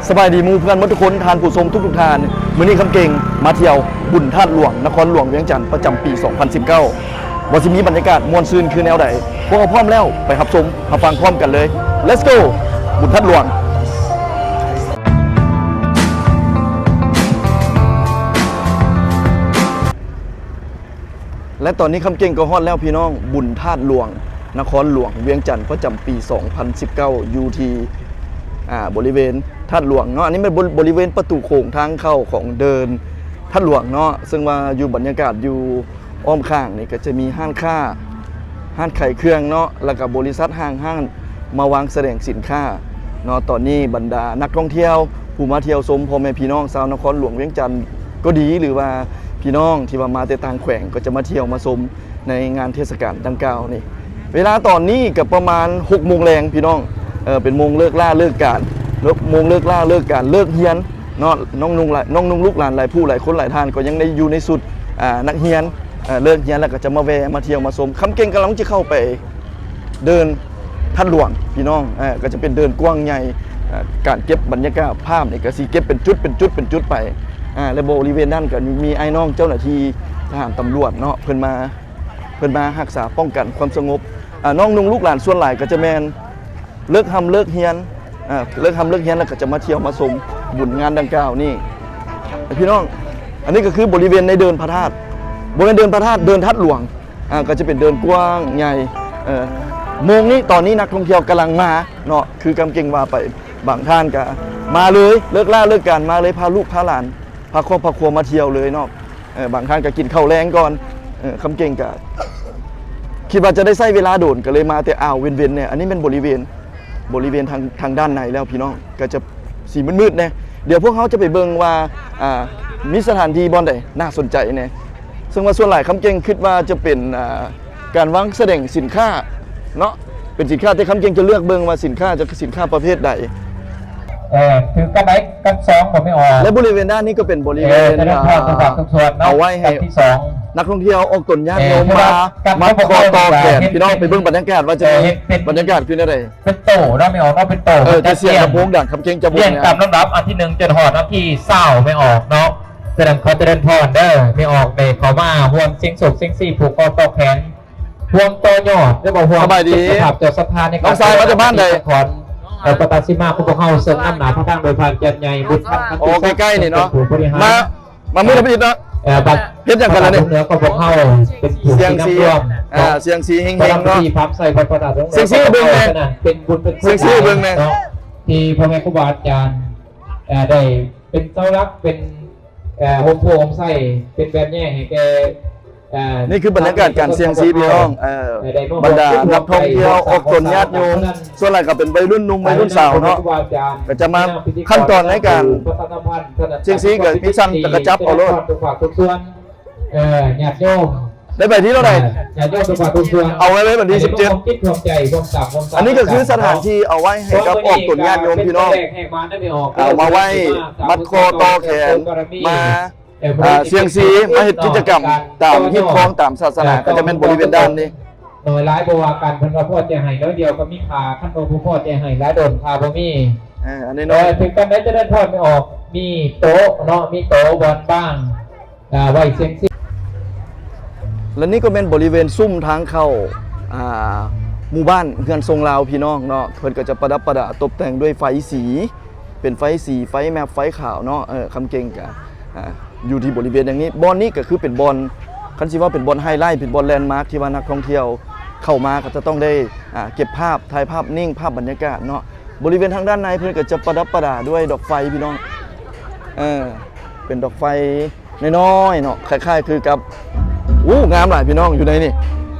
ສະບາຍດີໝູ່ເພື່ອນໝົດທຸກຄົນ ທ່ານຜູ້ຊົມທຸກໆທ່ານ. ມື້ນີ້ຄຳເກັ່ງມາທ່ຽວບຸນທາດຫຼວງ ນະຄອນຫຼວງວຽງຈັນ ປະຈຳປີສອງພັນສິບເກົ້າ ວ່າຊິມີບັນຍາກາດມ່ວນຊື່ນຄືແນວໃດ? ພວກເຮົາພ້ອມແລ້ວ ໄປຮັບຊົມຮັບຟັງພ້ອມກັນເລີຍ. Let's go ບຸນທາດຫຼວງ. ແລະ ຕອນນີ້ຄຳເກັ່ງກໍຮອດແລ້ວພີ່ນ້ອງ, ບຸນທາດຫຼວງ ນະຄອນຫຼວງວຽງຈັນ ປະຈຳປີສອງພັນສິບເກົ້າ ຢູ່ທີ່ ອ່າ ບໍລິເວນທາດຫຼວງເນາະ. ອັນນີ້ແມ່ນ ບໍ ບໍລິເວນປະຕູໂຂງທາງເຂົ້າຂອງເດີ່ນທາດຫຼວງເນາະ, ເຊິ່ງວ່າຢູ່ ບັນຍາກາດຢູ່ອ້ອມຂ້າງນີ້ກໍຈະມີຮ້ານຄ້າ ຮ້ານຂາຍເຄື່ອງເນາະ, ແລ້ວກໍບໍລິສັດຫ້າງຮ້ານ ມາວາງສະແດງສິນຄ້າເນາະ. ຕອນນີ້ບັນດານັກທ່ອງທ່ຽວ ຜູ້ມາທ່ຽວຊົມ ພໍ່ແມ່ພີ່ນ້ອງຊາວນະຄອນຫຼວງວຽງຈັນກໍດີ ຫຼືວ່າພີ່ນ້ອງທີ່ວ່າມາແຕ່ຕ່າງແຂວງ ກໍຈະມາທ່ຽວມາຊົມໃນງານເທດສະການດັ່ງກ່າວນີ້. ເວລາຕອນນີ້ກໍປະມານຫົກໂມງແລງພີ່ນ້ອງ, ເອີ ເປັນໂມງເລີກລາເລີກການ ເລີກ ໂມງເລີກລາເລີກການ ເລີກຮຽນເນາະ. ນ້ອງນຸ່ງຫຼາຍ ນ້ອງນຸ່ງລູກຫຼານຫຼາຍຜູ້ຫຼາຍຄົນຫຼາຍທ່ານ ກໍຍັງໄດ້ຢູ່ໃນຊຸດ ອ່າ ນັກຮຽນ ເອີ ເລີກຮຽນແລ້ວກໍຈະມາແວ່ມາທ່ຽວມາຊົມ. ຄຳເກັ່ງກຳລັງຈະເຂົ້າໄປ ເດີ່ນທາດຫຼວງພີ່ນ້ອງ, ເອີ ກໍຈະເປັນເດີ່ນກວ້າງໃຫຍ່. ເອີ ການເກັບບັນຍາກາດພາບນີ້ກໍຊິເກັບເປັນຈຸດ ເປັນຈຸດ ເປັນຈຸດໄປ. ອາ ແລະ ບໍລິເວນນັ້ນກໍມີອ້າຍນ້ອງເຈົ້າໜ້າທີ່ທະຫານຕຳຫຼວດເນາະ ເພິ່ນມາ ເພິ່ນມາຮັກສາປ້ອງກັນຄວາມສະຫງົບ. ອາ ນ້ອງນຸ່ງລູກຫຼານສ່ວນຫຼາຍກໍຈະແມ່ນເລີກຮ່ຳເລີກຮຽນ ອາ ເລີກຮ່ຳເລີກຮຽນແລ້ວກໍຈະມາທ່ຽວມາຊົມບຸນງານດັ່ງກ່າວນີ້. ພີ່ນ້ອງ ອັນນີ້ກໍຄືບໍລິເວນໃນເດີ່ນພະທາດ ບໍ່ແມ່ນເດີ່ນພະທາດ ເດີ່ນທາດຫຼວງ. ອ່າ ກໍຈະເປັນເດີ່ນກວ້າງໃຫຍ່. ເອີ ໂມງນີ້ ຕອນນີ້ນັກທ່ອງທ່ຽວກຳລັງມາເນາະ, ຄືຄຳເກັ່ງວ່າໄປ ບາງທ່ານກໍມາເລີຍ ເລີກລາເລີກການມາເລີຍ ພາລູກພາຫຼານ ພາຄອບພາຄົວມາທ່ຽວເລີຍເນາະ. ເອີ ບາງທ່ານກໍກິນເຂົ້າແລງກ່ອນ. ເອີ ຄຳເກັ່ງກໍຄິດວ່າຈະໄດ້ໃຊ້ເວລາໂດນ ກໍເລີຍມາແຕ່ອ່າວເວັນໆແດ່. ອັນນີ້ແມ່ນບໍລິເວນ ບໍລິເວນທາງ ທາງດ້ານໃນແລ້ວພີ່ນ້ອງ ກໍຈະສີມືດໆແດ່. ດຽວພວກເຮົາຈະໄປເບິ່ງວ່າ ອ່າ ມີສະຖານທີ່ບ່ອນໃດໜ້າສົນໃຈແດ່. ເຊິ່ງວ່າສ່ວນຫຼາຍຄຳເກັ່ງຄິດວ່າຈະເປັນ ອ່າ ການວາງສະແດງສິນຄ້າເນາະ, ເປັນສິນຄ້າທີ່ຄຳເກັ່ງຈະເລືອກເບິ່ງວ່າສິນຄ້າຈະ ສິນຄ້າປະເພດໃດ. ເອີ ຖືກກັນໄດ້ກັນສອງບໍ່ແມ່ນອອກ ແລະ ບໍລິເວນດ້ານນີ້ກໍເປັນບໍລິເວນ ເອີ ຈະເລີນພອນທຸກພາກທຸກສ່ວນເນາະ, ເອົາໄວ້ໃຫ້ນັກທ່ອງທ່ຽວອອກຕົນຍາດໂຍມ ເອີ ມາ ມາຂໍຕໍ່ແຂນ ພີ່ນ້ອງໄປເບິ່ງບັນຍາກາດວ່າຈະມີບັນຍາກາດຄືແນວໃດ. ເປັນໂຕເນາະ ແມ່ອອກເນາະ ເປັນໂຕ ເອີ ຈະສຽງລຳໂພງດັງ ຄຳເກັ່ງຈະບໍ່ແຮງ. ລຽນຕາມລຳດັບ ອັນທີໜຶ່ງຈົນຮອດອັນທີຊາວ ແມ່ອອກເນາະ. ສະນັ້ນຂໍຈະເລີນພອນເດີ ແມ່ອອກໄດ້ເຂົ້າມາຮ່ວມສຽງໂຊກສຽງຊີ ຜູກຄໍຕໍ່ແຂນ ຮ່ວມຕໍ່ຍອດ ຫຼືວ່າຮ່ວມ ສະບາຍດີ ເປັນເຈົ້າພາບເຈົ້າສັດທາໃນການ ນ້ອງຊາຍມາຈາກບ້ານໃດ? ນະຄອນ ເອີ ປະທາດສີມາ ຂອງພວກເຮົາ ເຊິ່ງນຳໜ້າພະທາງໂດຍທ່ານແກ່ນໃຫຍ່ ບຸດທັນ ໂອ້ ໃກ້ໆນີ້ເນາະ ເປັນຜູ້ບໍລິຫານ ມາ ມາມື້ທຳອິດເນາະ. ເອີ ບັດ ເຮັດຫຍັງກັນລະນີ້? ເໜືອຂອງພວກເຮົາເປັນຜູ້ ສຽງສີ ນຳຮ່ວມ ອ່າ ສຽງສີເຮງໆເນາະ ທີ່ພາບໃສ່ວັດພະທາດ ສຽງສີເບິ່ງແດ່ ເປັນບຸນເປັນຄຸນ ສຽງສີເບິ່ງແດ່ ເນາະ ທີ່ພໍ່ແມ່ຄູບາອາຈານ ເອີ ໄດ້ເປັນເສົາຫຼັກ ເປັນ ເອີ ຮົ່ມໂພຮົ່ມໄຊ ເປັນແບບແຍງໃຫ້ແກ່ ເອີ ນີ້ຄືບັນຍາກາດການສຽງສີພີ່ນ້ອງ. ເອີ ບັນດານັກທ່ອງທ່ຽວອອກຕົນຍາດໂຍມ ສ່ວນຫຼາຍກໍເປັນໄວລຸ້ນໜຸ່ມໄວລຸ້ນສາວເນາະ ກໍຈະມາ ຂັ້ນຕອນໃນການສຽງສີກໍມີສັ່ນແລ້ວກໍຈັບເອົາໂລດ ທຸກພາກທຸກສ່ວນ ເອີ ຍາດໂຍມ ໄດ້ໄປທີເທົ່າໃດ? ເອີ ຍາດໂຍມທຸກພາກທຸກສ່ວນ ເອົາໄວ້ໄວ້ວັນທີສິບເຈັດ ອັນນີ້ກໍຄືສະຖານທີ່ເອົາໄວ້ໃຫ້ກັບອອກຕົນຍາດໂຍມພີ່ນ້ອງ ເອົາມາໄວ້ມັດຄໍຕໍ່ແຂນ ມາ ອ່າ ສຽງສີ ມາເຮັດກິດຈະກຳຕາມຮີດຄອງຕາມສາສະໜາ ກໍຈະແມ່ນບໍລິເວນດ້ານນີ້. ໜ້ອຍຫຼາຍບໍ່ວ່າກັນ ເພິ່ນວ່າພໍແຕ່ໃຫ້ໜ້ອຍດຽວກໍມີຄ່າ, ຄັນວ່າບໍ່ພໍແຕ່ໃຫ້ຫຼາຍໂດນຄ່າບໍ່ມີ. ເອີ ອັນນີ້ເນາະ ເອີ ເຖິງປານໃດຈະເລີນພອນໄປອອກ ມີໂຕະເນາະ ມີໂຕະບ່ອນວາງ ອ່າ ໄວ້ເສັງສິດ. ແລະ ນີ້ກໍແມ່ນບໍລິເວນຊຸມທາງເຂົ້າ ອ່າ ໝູ່ບ້ານເຮືອນຊົງລາວພີ່ນ້ອງເນາະ, ເພິ່ນກໍຈະປະດັບປະດາຕົບແຕ່ງດ້ວຍໄຟສີ ເປັນໄຟສີ ໄຟແມັບ ໄຟຂາວເນາະ. ເອີ ຄຳເກັ່ງກະ ອ່າ ຢູ່ທີ່ບໍລິເວນຢ່າງນີ້. ບ່ອນນີ້ກໍຄືເປັນບ່ອນ ຄັນຊິເວົ້າເປັນບ່ອນໄຮໄລ ເປັນບ່ອນແລນມາກທີ່ວ່ານັກທ່ອງທ່ຽວເຂົ້າມາກໍຈະຕ້ອງໄດ້ ອ່າ ເກັບພາບ ຖ່າຍພາບນິ່ງ ພາບບັນຍາກາດເນາະ. ບໍລິເວນທາງດ້ານໃນເພິ່ນກໍຈະປະດັບປະດາດ້ວຍດອກໄຟພີ່ນ້ອງ ເອີ ເປັນດອກໄຟນ້ອຍໆເນາະ ຄ້າຍໆຄືກັບ ໂອ້ ງາມຫຼາຍພີ່ນ້ອງ ຢູ່ໃນນີ້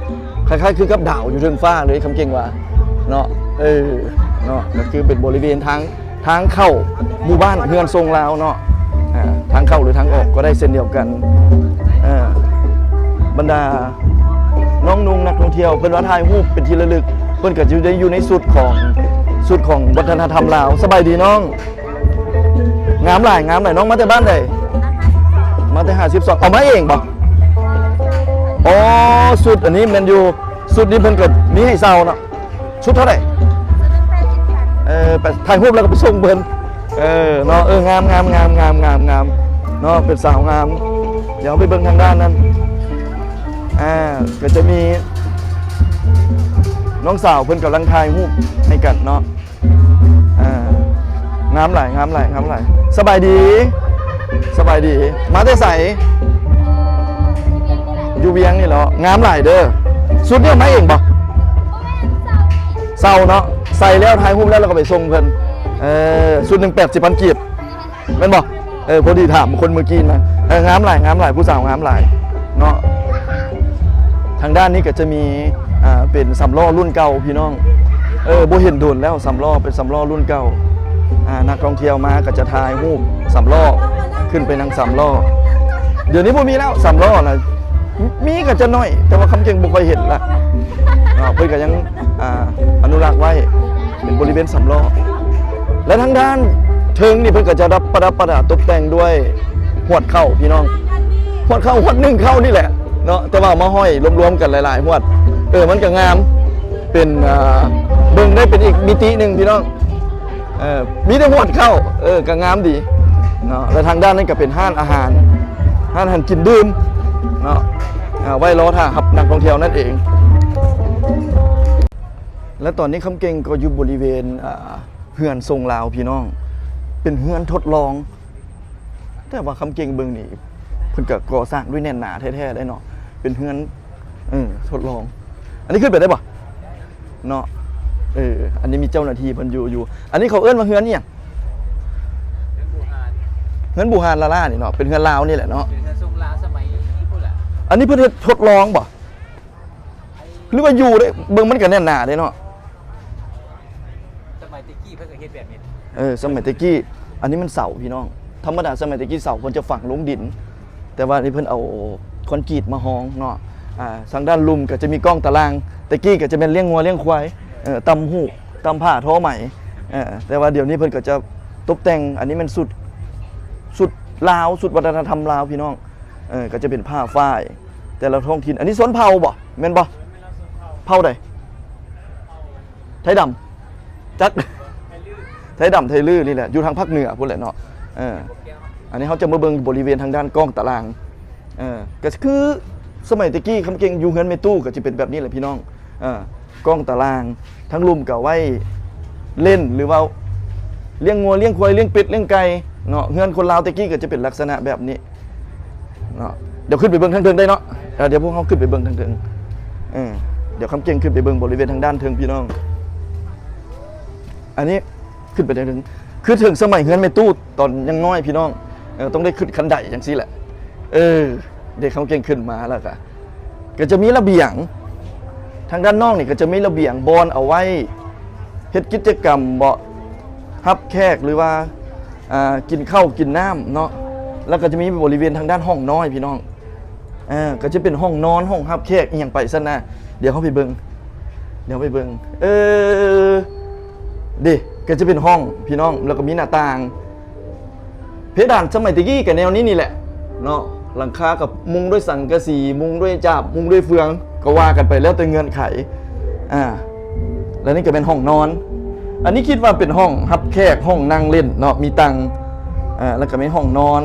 ຄ້າຍໆຄືກັບດາວຢູ່ເທິງຟ້າເລີຍ ຄຳເກັ່ງວ່າເນາະ. ເອີ ເນາະ ກໍຄືເປັນບໍລິເວນທາງ ທາງເຂົ້າໝູ່ບ້ານເຮືອນຊົງລາວເນາະ. ອ່າ ທາງເຂົ້າ ຫຼື ທາງອອກກໍໄດ້ເຊັ່ນດຽວກັນ. ເອີ ບັນດານ້ອງນຸ່ງນັກທ່ອງທ່ຽວ ເພິ່ນວ່າຖ່າຍຮູບເປັນທີ່ລະລຶກ ເພິ່ນກໍຈະໄດ້ຢູ່ໃນຊຸດຂອງ ຊຸດຂອງວັດທະນະທຳລາວ. ສະບາຍດີນ້ອງ ງາມຫຼາຍ ງາມຫຼາຍ. ນ້ອງມາແຕ່ບ້ານໃດ? ມາແຕ່ຫ້າສິບສອງ ເອົາມາເອງບໍ່? ອໍ ຊຸດອັນນີ້ແມ່ນຢູ່ ຊຸດນີ້ເພິ່ນກໍມີໃຫ້ເຊົ່າເນາະ. ຊຸດເທົ່າໃດ? ເອີ ໄປຖ່າຍຮູບແລ້ວກໍໄປສົ່ງເພິ່ນ. ເອີ ເນາະ ເອີ ງາມໆໆໆໆເນາະ ເປັນສາວງາມ. ດຽວເຮົາໄປເບິ່ງທາງດ້ານນັ້ນ ອ່າ ກໍຈະມີນ້ອງສາວເພິ່ນກຳລັງຖ່າຍຮູບໃຫ້ກັນເນາະ. ອ່າ ງາມຫຼາຍ ງາມຫຼາຍ ງາມຫຼາຍ. ສະບາຍດີ ສະບາຍດີ. ມາແຕ່ໃສ? ຢູ່ວຽງນີ້ເນາະ. ງາມຫຼາຍເດີ. ຊຸດນີ້ເອົາມາເອງບໍ່? ເຊົ່າເນາະ. ໃສ່ແລ້ວ ຖ່າຍຮູບແລ້ວ ແລ້ວກໍໄປສົ່ງເພິ່ນ. ເອີ ຊຸດໜຶ່ງ ແປດສິບພັນກີບ ແມ່ນບໍ່? ເອີ ພໍດີຖາມຄົນເມື່ອກີ້ມາ. ເອີ ງາມຫຼາຍ ງາມຫຼາຍ ຜູ້ສາວງາມຫຼາຍເນາະ. ທາງດ້ານນີ້ກໍຈະມີ ອ່າ ເປັນສາມລໍ້ລຸ້ນເກົ່າພີ່ນ້ອງ. ເອີ ບໍ່ເຫັນດົນແລ້ວ ສາມລໍ້ ເປັນສາມລໍ້ລຸ້ນເກົ່າ. ອ່າ ນັກທ່ອງທ່ຽວມາກໍຈະຖ່າຍຮູບສາມລໍ້ ຂຶ້ນໄປນັ່ງສາມລໍ້. ດຽວນີ້ບໍ່ມີແລ້ວ ສາມລໍ້ນະ ມີກໍຈະໜ້ອຍ ແຕ່ວ່າຄຳເກັ່ງບໍ່ຄ່ອຍເຫັນລະເນາະ. ເພິ່ນກໍຍັງ ອ່າ ອະນຸລັກໄວ້ ເປັນບໍລິເວນສາມລໍ້. ແລະ ທາງດ້ານເທິງນີ້ເພິ່ນກໍຈະດັບ ປະດັບປະດາຕົບແຕ່ງດ້ວຍຫວດເຂົ້າພີ່ນ້ອງ. ຫວດເຂົ້າ ຫວດໜຶ້ງເຂົ້ານີ້ແຫຼະເນາະ ແຕ່ວ່າເອົາມາຫ້ອຍລວມໆກັນຫຼາຍໆຫວດ. ເອີ ມັນກໍງາມ ເປັນ ອ່າ ເບິ່ງໄດ້ເປັນອີກມິຕິໜຶ່ງພີ່ນ້ອງ. ເອີ ມີແຕ່ຫວດເຂົ້າ ເອີ ກໍງາມດີເນາະ. ແລະ ທາງດ້ານນັ້ນກໍເປັນຮ້ານອາຫານ ຮ້ານອາຫານກິນດື່ມເນາະ ອ່າ ໄວ້ລໍຖ້າຮັບນັກທ່ອງທ່ຽວນັ້ນເອງ. ແລະ ຕອນນີ້ຄຳເກັ່ງກໍຢູ່ບໍລິເວນ ອ່າ ເຮືອນຊົງລາວພີ່ນ້ອງ ເປັນເຮືອນທົດລອງ. ແຕ່ວ່າຄຳເກັ່ງເບິ່ງນີ້ ເພິ່ນກໍກໍ່ສ້າງດ້ວຍແໜ້ນໜາແທ້ໆເດ້ເນາະ ເປັນເຮືອນ ເອີ ທົດລອງ. ອັນນີ້ຂຶ້ນໄປໄດ້ບໍ່? ເນາະ ເອີ ອັນນີ້ມີເຈົ້າໜ້າທີ່ເພິ່ນຢູ່ ຢູ່. ອັນນີ້ເຂົາເອີ້ນວ່າເຮືອນອີ່ຫຍັງ? ເຮືອນບູຮານ ເຮືອນບູຮານລາລານີ້ເນາະ ເປັນເຮືອນລາວນີ້ແຫຼະເນາະ ເປັນເຮືອນຊົງລາວສະໄໝພຸ້ນແຫຼະ. ອັນນີ້ເພິ່ນເຮັດທົດລອງບໍ່ ຫຼືວ່າຢູ່ເດ້? ເບິ່ງມັນກໍແໜ້ນໜາເດ້ເນາະ. ສະໄໝແຕ່ກີ້ເພິ່ນກໍເຮັດແບບນີ້. ເອີ ສະໄໝແຕ່ກີ້ ອັນນີ້ມັນເສົາພີ່ນ້ອງ. ທຳມະດາສະໄໝແຕ່ກີ້ເສົາເພິ່ນຈະຝັງລົງດິນ ແຕ່ວ່ານີ້ເພິ່ນເອົາຄອນກຣີດມາຮອງເນາະ. ອ່າ ທາງດ້ານລຸ່ມກໍຈະມີກ້ອງຕາລ່າງ ແຕ່ກີ້ກໍຈະແມ່ນລ້ຽງງົວລ້ຽງຄວາຍ ເອີ ຕ່ຳຫູກ ຕ່ຳຜ້າທໍໄໝ ເອີ ແຕ່ວ່າດຽວນີ້ເພິ່ນກໍຈະຕົບແຕ່ງ. ອັນນີ້ແມ່ນຊຸດ ຊຸດລາວ ຊຸດວັດທະນະທຳລາວພີ່ນ້ອງ. ເອີ ກໍຈະເປັນຜ້າຝ້າຍແຕ່ລະທ້ອງຖິ່ນ. ອັນນີ້ຊົນເຜົ່າບໍ່? ແມ່ນບໍ່? ເຜົ່າໃດ? ໄທດຳ ຈັກ ໄທດຳ ໄທລື້ນີ້ແຫຼະ ຢູ່ທາງພາກເໜືອພຸ້ນແຫຼະເນາະ. ເອີ ອັນນີ້ເຮົາຈະມາເບິ່ງບໍລິເວນທາງດ້ານກ້ອງຕາລ່າງ. ເອີ ກໍຄືສະໄໝແຕ່ກີ້ຄຳເກັ່ງຢູ່ເຮືອນແມ່ຕູ້ກໍຈະເປັນແບບນີ້ແຫຼະພີ່ນ້ອງ. ເອີ ກ້ອງຕາລ່າງ ທາງລຸ່ມກໍໄວ້ຫຼິ້ນ ຫຼືວ່າລ້ຽງງົວລ້ຽງຄວາຍ ລ້ຽງເປັດລ້ຽງໄກ່ເນາະ. ເຮືອນຄົນລາວແຕ່ກີ້ກໍຈະເປັນລັກສະນະແບບນີ້ ເນາະ. ດຽວຂຶ້ນໄປເບິ່ງທາງເທິງໄດ້ເນາະ. ເອີ ດຽວພວກເຮົາຂຶ້ນໄປເບິ່ງທາງເທິງ. ເອີ ດຽວຄຳເກັ່ງຂຶ້ນໄປເບິ່ງບໍລິເວນທາງດ້ານເທິງພີ່ນ້ອງ. ອັນນີ້ຂຶ້ນໄປທາງເທິງ ຄືເຖິງສະໄໝເຮືອນແມ່ຕູ້ຕອນຍັງນ້ອຍພີ່ນ້ອງ ເອີ ຕ້ອງໄດ້ຂຶ້ນຄັນໄດຈັ່ງຊີ້ແຫຼະ. ເອີ ເດັກຄຳເກັ່ງຂຶ້ນມາແລ້ວກະ ກໍຈະມີລະບຽງ ທາງດ້ານນອກນີ້ກໍຈະມີລະບຽງ ບ່ອນເອົາໄວ້ເຮັດກິດຈະກຳເບາະ ຮັບແຂກ ຫຼືວ່າ ອ່າ ກິນເຂົ້າກິນນ້ຳເນາະ. ແລ້ວກໍຈະມີບໍລິເວນທາງດ້ານຫ້ອງນອນພີ່ນ້ອງ. ເອີ ກໍຈະເປັນຫ້ອງນອນ ຫ້ອງຮັບແຂກອີ່ຫຍັງໄປຊັ້ນນະ. ດຽວເຮົາໄປເບິ່ງ ດຽວໄປເບິ່ງ ເອີ ເດ້ ກໍຈະເປັນຫ້ອງພີ່ນ້ອງ ແລ້ວກໍມີໜ້າຕ່າງ. ເພດານສະໄໝແຕ່ກີ້ກໍແນວນີ້ນີ້ແຫຼະເນາະ. ຫຼັງຄາກໍມຸງດ້ວຍສັງກະສີ ມຸງດ້ວຍຈາບ ມຸງດ້ວຍເຟືອງ ກໍວ່າກັນໄປ ແລ້ວແຕ່ເງື່ອນໄຂ. ອ່າ ແລ້ວນີ້ກໍແມ່ນຫ້ອງນອນ. ອັນນີ້ຄິດວ່າເປັນຫ້ອງຮັບແຂກ ຫ້ອງນັ່ງຫຼິ້ນເນາະ ມີຕັ່ງ. ອ່າ ແລ້ວກໍມີຫ້ອງນອນ